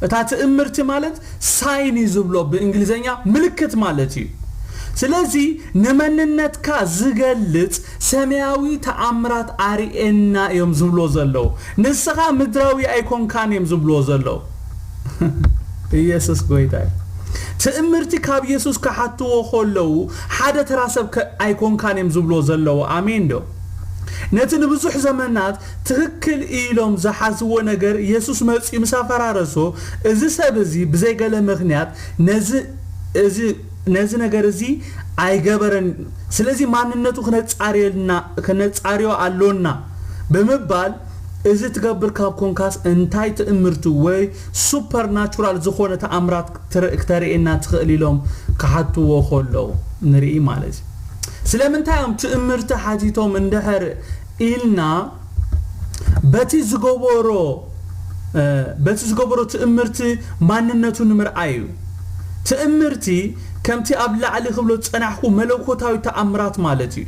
እታ ትእምርቲ ማለት ሳይን እዩ ዝብሎ ብእንግሊዝኛ ምልክት ማለት እዩ። ስለዚ ንመንነትካ ዝገልጽ ሰማያዊ ተኣምራት ኣርእየና እዮም ዝብሎ ዘለዉ። ንስኻ ምድራዊ ኣይኮንካን እዮም ዝብልዎ ዘለዉ። ኢየሱስ ጎይታ እዩ። ትእምርቲ ካብ ኢየሱስ ክሓትዎ ከለዉ ሓደ ተራ ሰብ ከ-፣ ኣይኮንካን እዮም ዝብልዎ ዘለዉ። ኣሜን ዶ? ነቲ ንብዙሕ ዘመናት ትኽክል ኢሎም ዝሓዝዎ ነገር ኢየሱስ መጺኡ ምስ ኣፈራረሶ፣ እዚ ሰብ እዚ ብዘይ ገለ ምኽንያት ነዚ፣ እዚ፣ ነዚ ነገር እዚ ኣይገበረን። ስለዚ ማንነቱ ክነጻርየልና፣ ክነጻርዮ ኣሎና ብምባል፣ እዚ ትገብር ካብ ኮንካስ እንታይ ትእምርቱ ወይ ሱፐርናቹራል ዝኾነ ተኣምራት ክተር-፣ ክተርእየና ትኽእል ኢሎም ክሓትዎ ከለዉ ንርኢ ማለት እዩ። ስለምንታይ እዮም ትእምርቲ ሓቲቶም እንድሕር ኢልና፣ በቲ ዝገበሮ፣ እ፣ በቲ ዝገበሮ ትእምርቲ ማንነቱ ንምርኣይ እዩ። ትእምርቲ ከምቲ ኣብ ላዕሊ ክብሎ ዝጸናሕኩ መለኮታዊ ተኣምራት ማለት እዩ።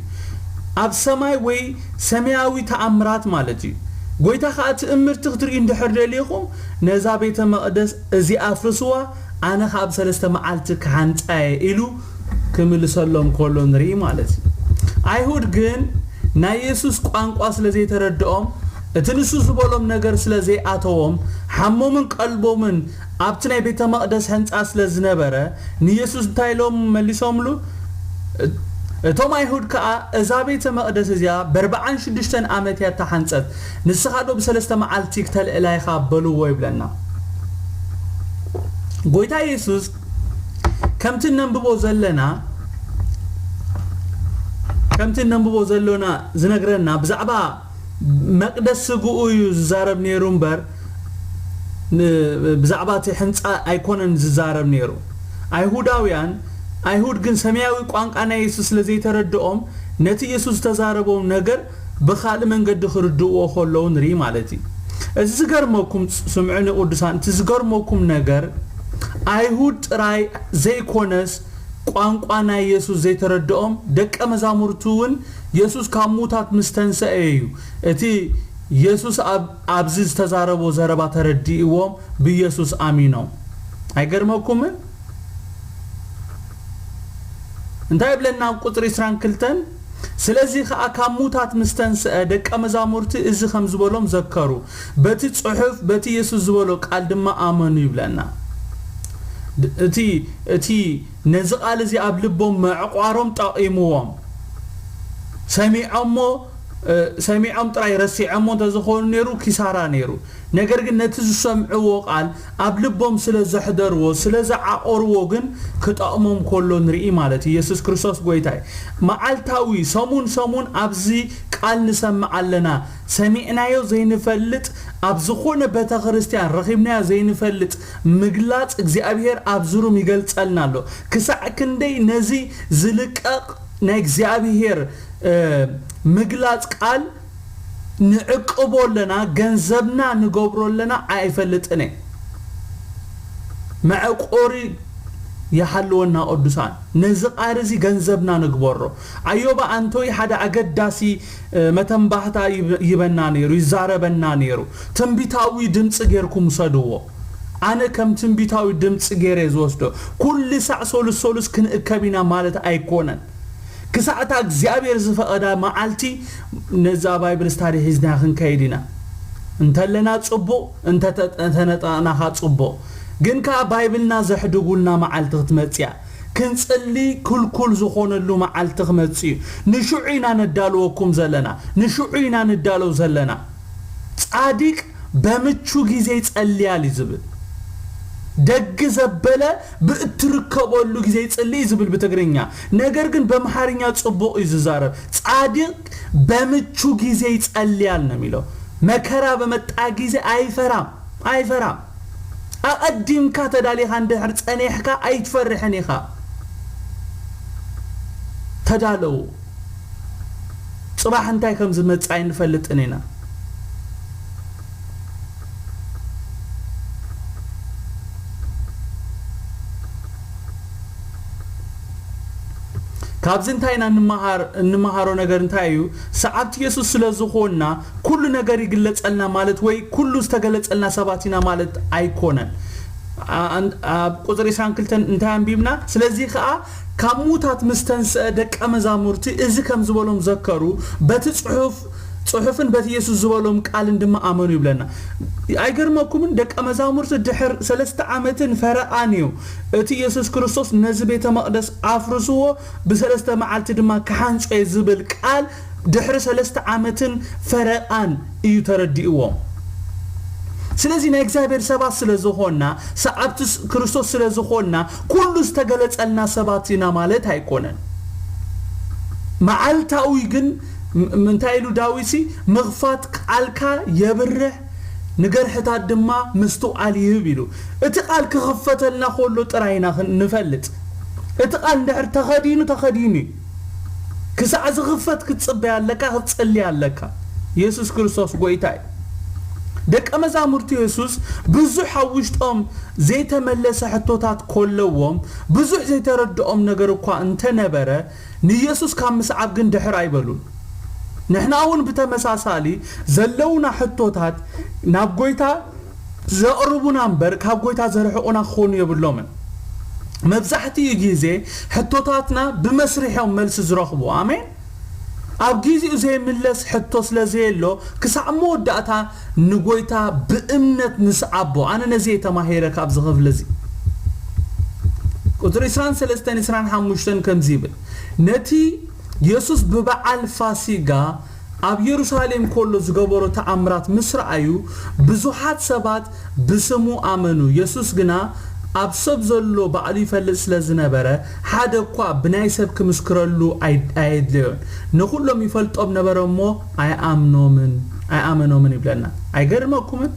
ኣብ ሰማይ ወይ ሰማያዊ ተኣምራት ማለት እዩ። ጎይታ ኸኣ ትእምርቲ ክትርእዩ እንድሕር ደሊኹም ነዛ ቤተ መቕደስ እዚኣ ኣፍርስዋ፣ ኣነ ኸኣ ኣብ ሰለስተ መዓልቲ ክሓንጻ እየ ኢሉ ክምልሰሎም ከሎ ንርኢ ማለት እዩ። ኣይሁድ ግን ናይ የሱስ ቋንቋ ስለ ዘይተረድኦም፣ እቲ ንሱ ዝበሎም ነገር ስለ ዘይኣተዎም፣ ሓሞምን ቀልቦምን ኣብቲ ናይ ቤተ መቕደስ ህንጻ ስለ ዝነበረ፣ ንየሱስ እንታይ ኢሎም መሊሶምሉ? እቶም ኣይሁድ ከኣ፣ "እዛ ቤተ መቕደስ እዚኣ ብኣርብዓን ሽዱሽተን ዓመት እያ እተሓንጸት፣ ንስኻ ዶ ብሰለስተ መዓልቲ ክተልዕላ ኢኻ?" በልዎ ይብለና። ጎይታ የሱስ ከምቲ እነንብቦ ዘለና፣ ከምቲ እነንብቦ ዘሎና ዝነግረና፣ ብዛዕባ መቕደስ ስግኡ እዩ ዝዛረብ ነይሩ እምበር፣ ን-፣ ብዛዕባ እቲ ሕንጻ ኣይኮነን ዝዛረብ ነይሩ። ኣይሁዳውያን፣ ኣይሁድ ግን ሰማያዊ ቋንቋ ናይ የሱስ ስለ ዘይተረድኦም፣ ነቲ የሱስ ዝተዛረቦም ነገር ብኻልእ መንገዲ ክርድእዎ ከለዉ ንርኢ ማለት እዩ። እዚ ዝገርመኩም፣ ስምዑኒ ቅዱሳን፣ እቲ ዝገርመኩም ነገር፣ ኣይሁድ ጥራይ ዘይኮነስ፣ ቋንቋ ናይ የሱስ ዘይተረድኦም ደቀ መዛሙርቱ እውን የሱስ ካብ ሙታት ምስ ተንሰአ እዩ እቲ የሱስ ኣብ-፣ ኣብዚ ዝተዛረቦ ዘረባ ተረዲእዎም ብየሱስ ኣሚኖም። ኣይገርመኩምን? እንታይ ይብለና ኣብ ቁጽሪ ዕስራን ክልተን? ስለዚ ኸኣ ካብ ሙታት ምስ ተንስአ ደቀ መዛሙርቲ እዚ ከም ዝበሎም ዘከሩ። በቲ ጽሑፍ፣ በቲ የሱስ ዝበሎ ቃል ድማ ኣመኑ ይብለና። ድ-፣ እቲ፣ እቲ ነዚ ቃል እዚ ኣብ ልቦም ምዕቋሮም ጠቒምዎም። ሰሚዖሞ፣ እ፣ ሰሚዖም ጥራይ ረሲዖሞ እንተዝኾኑ ነይሩ፣ ኪሳራ ነይሩ። ነገር ግን ነቲ ዝሰምዕዎ ቃል ኣብ ልቦም ስለ ዘሕደርዎ፣ ስለ ዝዓቖርዎ ግን ክጠቕሞም ከሎ ንርኢ ማለት እዩ። የሱስ ክርስቶስ ጎይታ እዩ። መዓልታዊ፣ ሰሙን ሰሙን ኣብዚ ቃል ንሰምዕ ኣለና። ሰሚዕናዮ ዘይንፈልጥ፣ ኣብ ዝኾነ ቤተ ክርስቲያን ረኺብናዮ ዘይንፈልጥ ምግላጽ እግዚኣብሔር ኣብዚ ሩም ይገልጸልና ኣሎ። ክሳዕ ክንደይ ነዚ ዝልቀቕ ናይ እግዚኣብሔር፣ እ፣ ምግላጽ ቃል ንዕቅቦ ኣለና፣ ገንዘብና ንገብሮ ኣለና፣ ኣይፈልጥን እየ። መዕቆሪ ይሃልወና ቅዱሳን። ነዚ ቃሪ እዚ ገንዘብና ንግበሮ። ኣዮባ ኣንቶይ ሓደ ኣገዳሲ፣ እ፣ መተንባህታ ይብ-፣ ይበና ነይሩ፣ ይዛረበና ነይሩ። ትንቢታዊ ድምፂ ጌርኩም ውሰድዎ። ኣነ ከም ትንቢታዊ ድምፂ ጌረ ዝወስዶ። ኩሉ ሳዕ ሶሉስ ሶሉስ ክንእከብ ኢና ማለት ኣይኮነን። ክሳዕታ እግዚኣብሔር ዝፈቐዳ መዓልቲ ነዛ ባይብል ስታዲ ሒዝና ክንከይድ ኢና። እንተለና ጽቡቕ፣ እንተ-፣ እንተነጠቕናኻ ጽቡቕ። ግን ከኣ ባይብልና ዘሕድጉልና መዓልቲ ክትመጽእ እያ። ክንጽሊ ክልኩል ዝኾነሉ መዓልቲ ክመጽእ እዩ። ንሽዑ ኢና ነዳልወኩም ዘለና። ንሽዑ ኢና ንዳለው ዘለና። ጻድቅ በምቹ ጊዜ ይጸልያል እዩ ዝብል። ደግ ዘበለ ብእትርከበሉ ጊዜ ይጽሊ እዩ ዝብል ብትግርኛ። ነገር ግን በምሓርኛ ጽቡቕ እዩ ዝዛረብ። ጻድቅ በምቹ ጊዜ ይጸልያል ነው የሚለው። መከራ በመጣ ጊዜ አይፈራም፣ አይፈራም። ኣቐዲምካ ተዳሊኻ እንድሕር ጸኒሕካ ኣይትፈርሕን ኢኻ። ተዳለው። ጽባሕ እንታይ ከም ዝመጽእ ኣይንፈልጥን ኢና። ካብዚ እንታይ ኢና እንመሃር-፣ እንመሃሮ ነገር እንታይ እዩ? ሰዓብቲ የሱስ ስለ ዝኾንና ኩሉ ነገር ይግለጸልና ማለት ወይ ኩሉ ዝተገለጸልና ሰባት ኢና ማለት ኣይኮነን። ኣ-፣ ኣን-፣ ኣብ ቁጽሪ ዕስራን ክልተን እንታይ ኣንቢብና? ስለዚ ኸኣ ካብ ሙታት ምስ ተንስአ ደቀ መዛሙርቲ እዚ ከም ዝበሎም ዘከሩ፣ በቲ ጽሑፍ፣ ጽሑፍን በቲ የሱስ ዝበሎም ቃልን ድማ ኣመኑ ይብለና። ኣይገርመኩምን? ደቀ መዛሙርቲ ድሕር ሰለስተ ዓመትን ፈረቓን እዩ እቲ የሱስ ክርስቶስ ነዚ ቤተ መቕደስ ኣፍርስዎ፣ ብሰለስተ መዓልቲ ድማ ክሓንጾ እየ ዝብል ቃል ድሕሪ ሰለስተ ዓመትን ፈረቓን እዩ ተረዲእዎም። ስለዚ ናይ እግዚኣብሔር ሰባት ስለ ዝኾንና፣ ሰዓብቲ ስ-፣ ክርስቶስ ስለ ዝኾንና፣ ኩሉ ዝተገለጸልና ሰባት ኢና ማለት ኣይኮነን። መዓልታዊ ግን ም-፣ ም-፣ እንታይ ኢሉ ዳዊትሲ? "ምኽፋት ቃልካ የብርህ፣ ንገርሕታት ድማ ምስትውዓል ይህብ" ኢሉ። እቲ ቃል ክኽፈተልና ከሎ ጥራይ ኢና ክን-፣ ንፈልጥ። እቲ ቃል እንድሕር ተኸዲኑ፣ ተኸዲኑ እዩ። ክሳዕ ዝኽፈት ክትጽበይ ኣለካ፣ ክትጸሊ ኣለካ። የሱስ ክርስቶስ ጎይታ እዩ። ደቀ መዛሙርቲ የሱስ ብዙሕ ኣብ ውሽጦም ዘይተመለሰ ሕቶታት ኮለዎም፣ ብዙሕ ዘይተረድኦም ነገር እኳ እንተነበረ፣ ንየሱስ ካብ ምስዓብ ግን ድሕር ኣይበሉን። ንሕና እውን ብተመሳሳሊ ዘለውና ሕቶታት ናብ ጎይታ ዘቕርቡና እምበር፣ ካብ ጎይታ ዘርሕቑና ክኾኑ የብሎምን። መብዛሕትኡ ግዜ ሕቶታትና ብመስርሕ እዮም መልሲ ዝረኽቡ። ኣሜን። ኣብ ግዜኡ ዘይምለስ ሕቶ ስለ ዘየሎ፣ ክሳዕ መወዳእታ ንጎይታ ብእምነት ንስዓቦ። ኣነ ነዚ እየ ተማሂረ ካብዚ ክፍሊ እዚ። ቁጽሪ ዕስራን ሰለስተን ዕስራን ሓሙሽተን ከምዚ ይብል፣ ነቲ የሱስ ብበዓል ፋሲጋ ኣብ የሩሳሌም ከሎ ዝገበሮ ተኣምራት ምስ ረኣዩ፣ ብዙሓት ሰባት ብስሙ ኣመኑ። የሱስ ግና ኣብ ሰብ ዘሎ ባዕሉ ይፈልጥ ስለ ዝነበረ፣ ሓደ እኳ ብናይ ሰብ ክምስክረሉ ኣይ-፣ ኣየድለዮን። ንኹሎም ይፈልጦም ነበረ እሞ ኣይኣምኖምን፣ ኣይኣመኖምን ይብለና። ኣይገርመኩምን?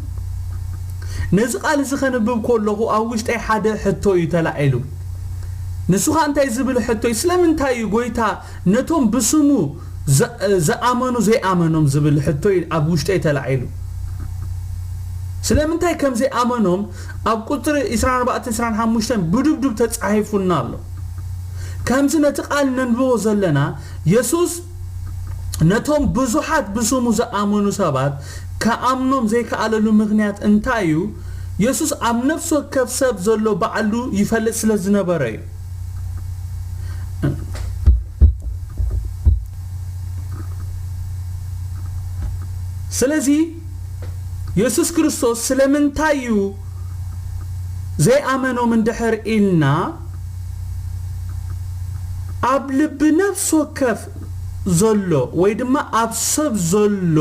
ነዚ ቃል እዚ ከንብብ ከለኹ ኣብ ውሽጠይ ሓደ ሕቶ እዩ ተላዒሉ። ንሱ ኸኣ እንታይ ዝብል ሕቶ እዩ? ስለምንታይ እዩ ጎይታ ነቶም ብስሙ ዘ-፣ ዝኣመኑ ዘይኣመኖም ዝብል ሕቶ እዩ ኣብ ውሽጠይ ተላዒሉ። ስለምንታይ ከም ዘይኣመኖም ኣብ ቁጽሪ ዕስራን ኣርባዕተን ዕስራን ሓሙሽተን ብድብድብ ተጻሒፉና ኣሎ። ከምዚ ነቲ ቃል ነንብቦ ዘለና፣ የሱስ ነቶም ብዙሓት ብስሙ ዝኣመኑ ሰባት ክኣምኖም ዘይከኣለሉ ምኽንያት እንታይ እዩ? የሱስ ኣብ ነፍሲ ወከፍ ሰብ ዘሎ ባዕሉ ይፈልጥ ስለ ዝነበረ እዩ። ስለዚ የሱስ ክርስቶስ ስለምንታይ እዩ ዘይኣመኖም እንድሕር ኢልና፣ ኣብ ልቢ ነፍሲ ወከፍ ዘሎ ወይ ድማ ኣብ ሰብ ዘሎ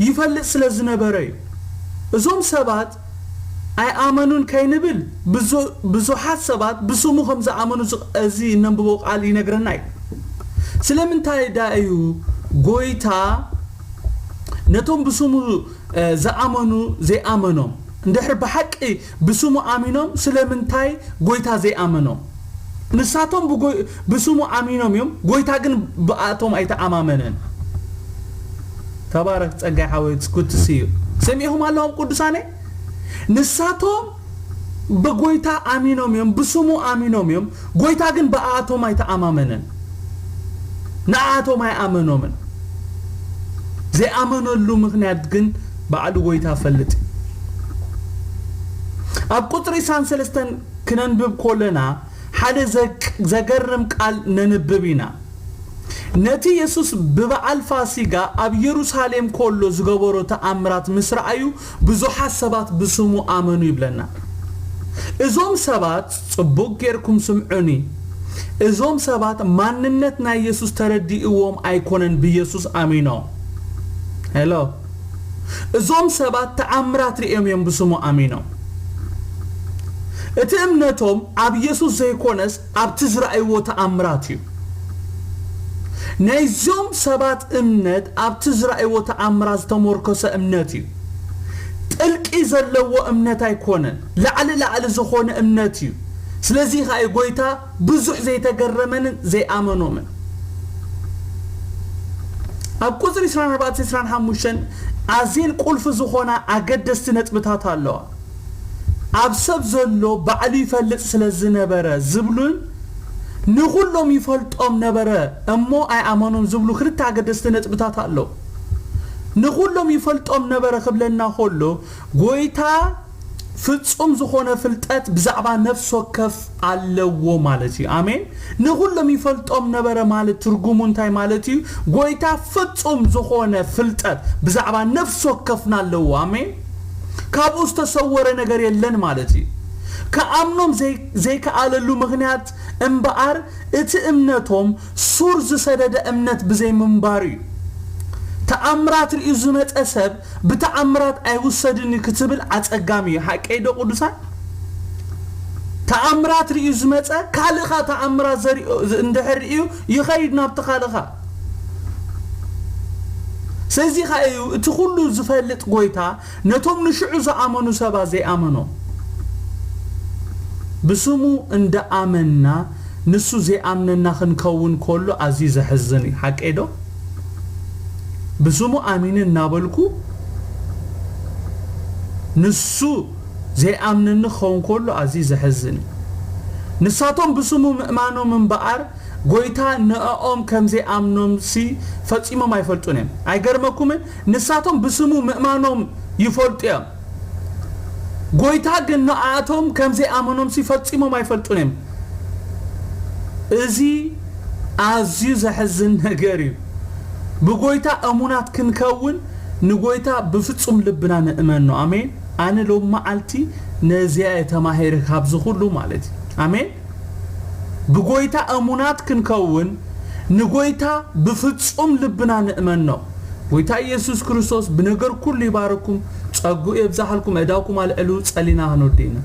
ይፈልጥ ስለ ዝነበረ እዩ። እዞም ሰባት ኣይኣመኑን ከይንብል፣ ብዙ-፣ ብዙሓት ሰባት ብስሙ ከም ዝኣመኑ ዝ-፣ እዚ እነንብቦ ቃል ይነግረና እዩ። ስለምንታይ ደኣ እዩ ጎይታ ነቶም ብስሙ፣ እ፣ ዝኣመኑ ዘይኣመኖም? እንድሕር ብሓቂ ብስሙ ኣሚኖም፣ ስለምንታይ ጎይታ ዘይኣመኖም? ንሳቶም ብጎይ-፣ ብስሙ ኣሚኖም እዮም፣ ጎይታ ግን ብኣቶም ኣይተኣማመነን። ተባረክ ጸጋይ ሓወይ፣ it's good to see you። ሰሚዕኹም ኣለኹም ቅዱሳነይ? ንሳቶም ብጎይታ ኣሚኖም እዮም፣ ብስሙ ኣሚኖም እዮም። ጎይታ ግን ብኣቶም ኣይተኣማመነን፣ ንኣቶም ኣይኣመኖምን። ዘይኣመነሉ ምኽንያት ግን ባዕሉ ጎይታ ፈልጥ። ኣብ ቁጽሪ ዕስራን ሰለስተን ክነንብብ ኮለና ሓደ ዘቅ- ዘገርም ቃል ነንብብ ኢና። ነቲ የሱስ ብበዓል ፋሲጋ ኣብ የሩሳሌም ኮሎ ዝገበሮ ተኣምራት ምስ ረኣዩ ብዙሓት ሰባት ብስሙ ኣመኑ ይብለና። እዞም ሰባት ጽቡቅ ጌርኩም ስምዑኒ። እዞም ሰባት ማንነት ናይ የሱስ ተረዲእዎም ኣይኮነን ብየሱስ ኣሚኖም። ሄሎ፣ እዞም ሰባት ተኣምራት ርእዮም እዮም ብስሙ ኣሚኖም። እቲ እምነቶም ኣብ የሱስ ዘይኮነስ ኣብቲ ዝረኣይዎ ተኣምራት እዩ። ናይዞም ሰባት እምነት ኣብቲ ዝረኣይዎ ተኣምራት ዝተመርኮሰ እምነት እዩ። ጥልቂ ዘለዎ እምነት ኣይኮነን፣ ላዕሊ ላዕሊ ዝኾነ እምነት እዩ። ስለዚ ኸኣ እዩ ጎይታ ብዙሕ ዘይተገረመንን ዘይኣመኖምን። ኣብ ቁጽሪ ዕስራን ኣርባዕተን ዕስራን ሓሙሽተን ኣዝየን ቁልፊ ዝኾና ኣገደስቲ ነጥብታት ኣለዋ። ኣብ ሰብ ዘሎ ባዕሉ ይፈልጥ ስለ ዝነበረ ዝብሉን ንኹሎም ይፈልጦም ነበረ እሞ ኣይኣመኑን ዝብሉ ክልተ ኣገደስቲ ነጥብታት ኣለዉ። ንኹሎም ይፈልጦም ነበረ ክብለና ከሎ ጎይታ ፍጹም ዝኾነ ፍልጠት ብዛዕባ ነፍሲ ወከፍ ኣለዎ ማለት እዩ። ኣሜን። ንኹሎም ይፈልጦም ነበረ ማለት ትርጉሙ እንታይ ማለት እዩ? ጎይታ ፍጹም ዝኾነ ፍልጠት ብዛዕባ ነፍሲ ወከፍና ኣለዎ። ኣሜን። ካብኡ ዝተሰወረ ነገር የለን ማለት እዩ። ክኣምኖም ዘይ- ዘይከኣለሉ ምኽንያት እምበኣር እቲ እምነቶም ሱር ዝሰደደ እምነት ብዘይምንባሩ እዩ። ተኣምራት ርእዩ ዝመጸ ሰብ ብተኣምራት ኣይውሰድን እዩ ክትብል ኣጸጋሚ እዩ። ሓቀይ ዶ ቅዱሳን? ተኣምራት ርእዩ ዝመጸ ካልእኻ ተኣምራት ዘሪኦ እንድሕር ርእዩ ይኸይድ ናብቲ ካልእኻ። ስለዚ ኸኣ እዩ እቲ ኩሉ ዝፈልጥ ጎይታ ነቶም ንሽዑ ዝኣመኑ ሰባት ዘይኣመኖም። ብስሙ እንዳኣመንና ንሱ ዘይኣምነና ክንከውን ከሎ ኣዝዩ ዘሕዝን እዩ። ሓቀይ ዶ? ብስሙ ኣሚነ እናበልኩ ንሱ ዘይኣምነኒ ክኸውን ከሎ ኣዝዩ ዘሕዝን እዩ። ንሳቶም ብስሙ ምእማኖም እምበኣር ጎይታ ንዕኦም ከም ዘይኣምኖምሲ ፈጺሞም ኣይፈልጡን እዮም። ኣይገርመኩምን? ንሳቶም ብስሙ ምእማኖም ይፈልጡ እዮም። ጎይታ ግን ንኣቶም ከም ዘይኣመኖምሲ ፈጺሞም ኣይፈልጡን እዮም። እዚ ኣዝዩ ዘሕዝን ነገር እዩ። ብጎይታ እሙናት ክንከውን ንጎይታ ብፍጹም ልብና ንእመኖ። ኣሜን። ኣነ ሎም መዓልቲ ነዚኣ እየ ተማሂረ ካብዚ ኩሉ ማለት እዩ። ኣሜን። ብጎይታ እሙናት ክንከውን ንጎይታ ብፍጹም ልብና ንእመኖ። ጎይታ ኢየሱስ ክርስቶስ ብነገር ኩሉ ይባርኩም፣ ጸጉ የብዛሕልኩም፣ እዳውኩም ኣልዕሉ፣ ጸሊና ክንወዲ ኢና።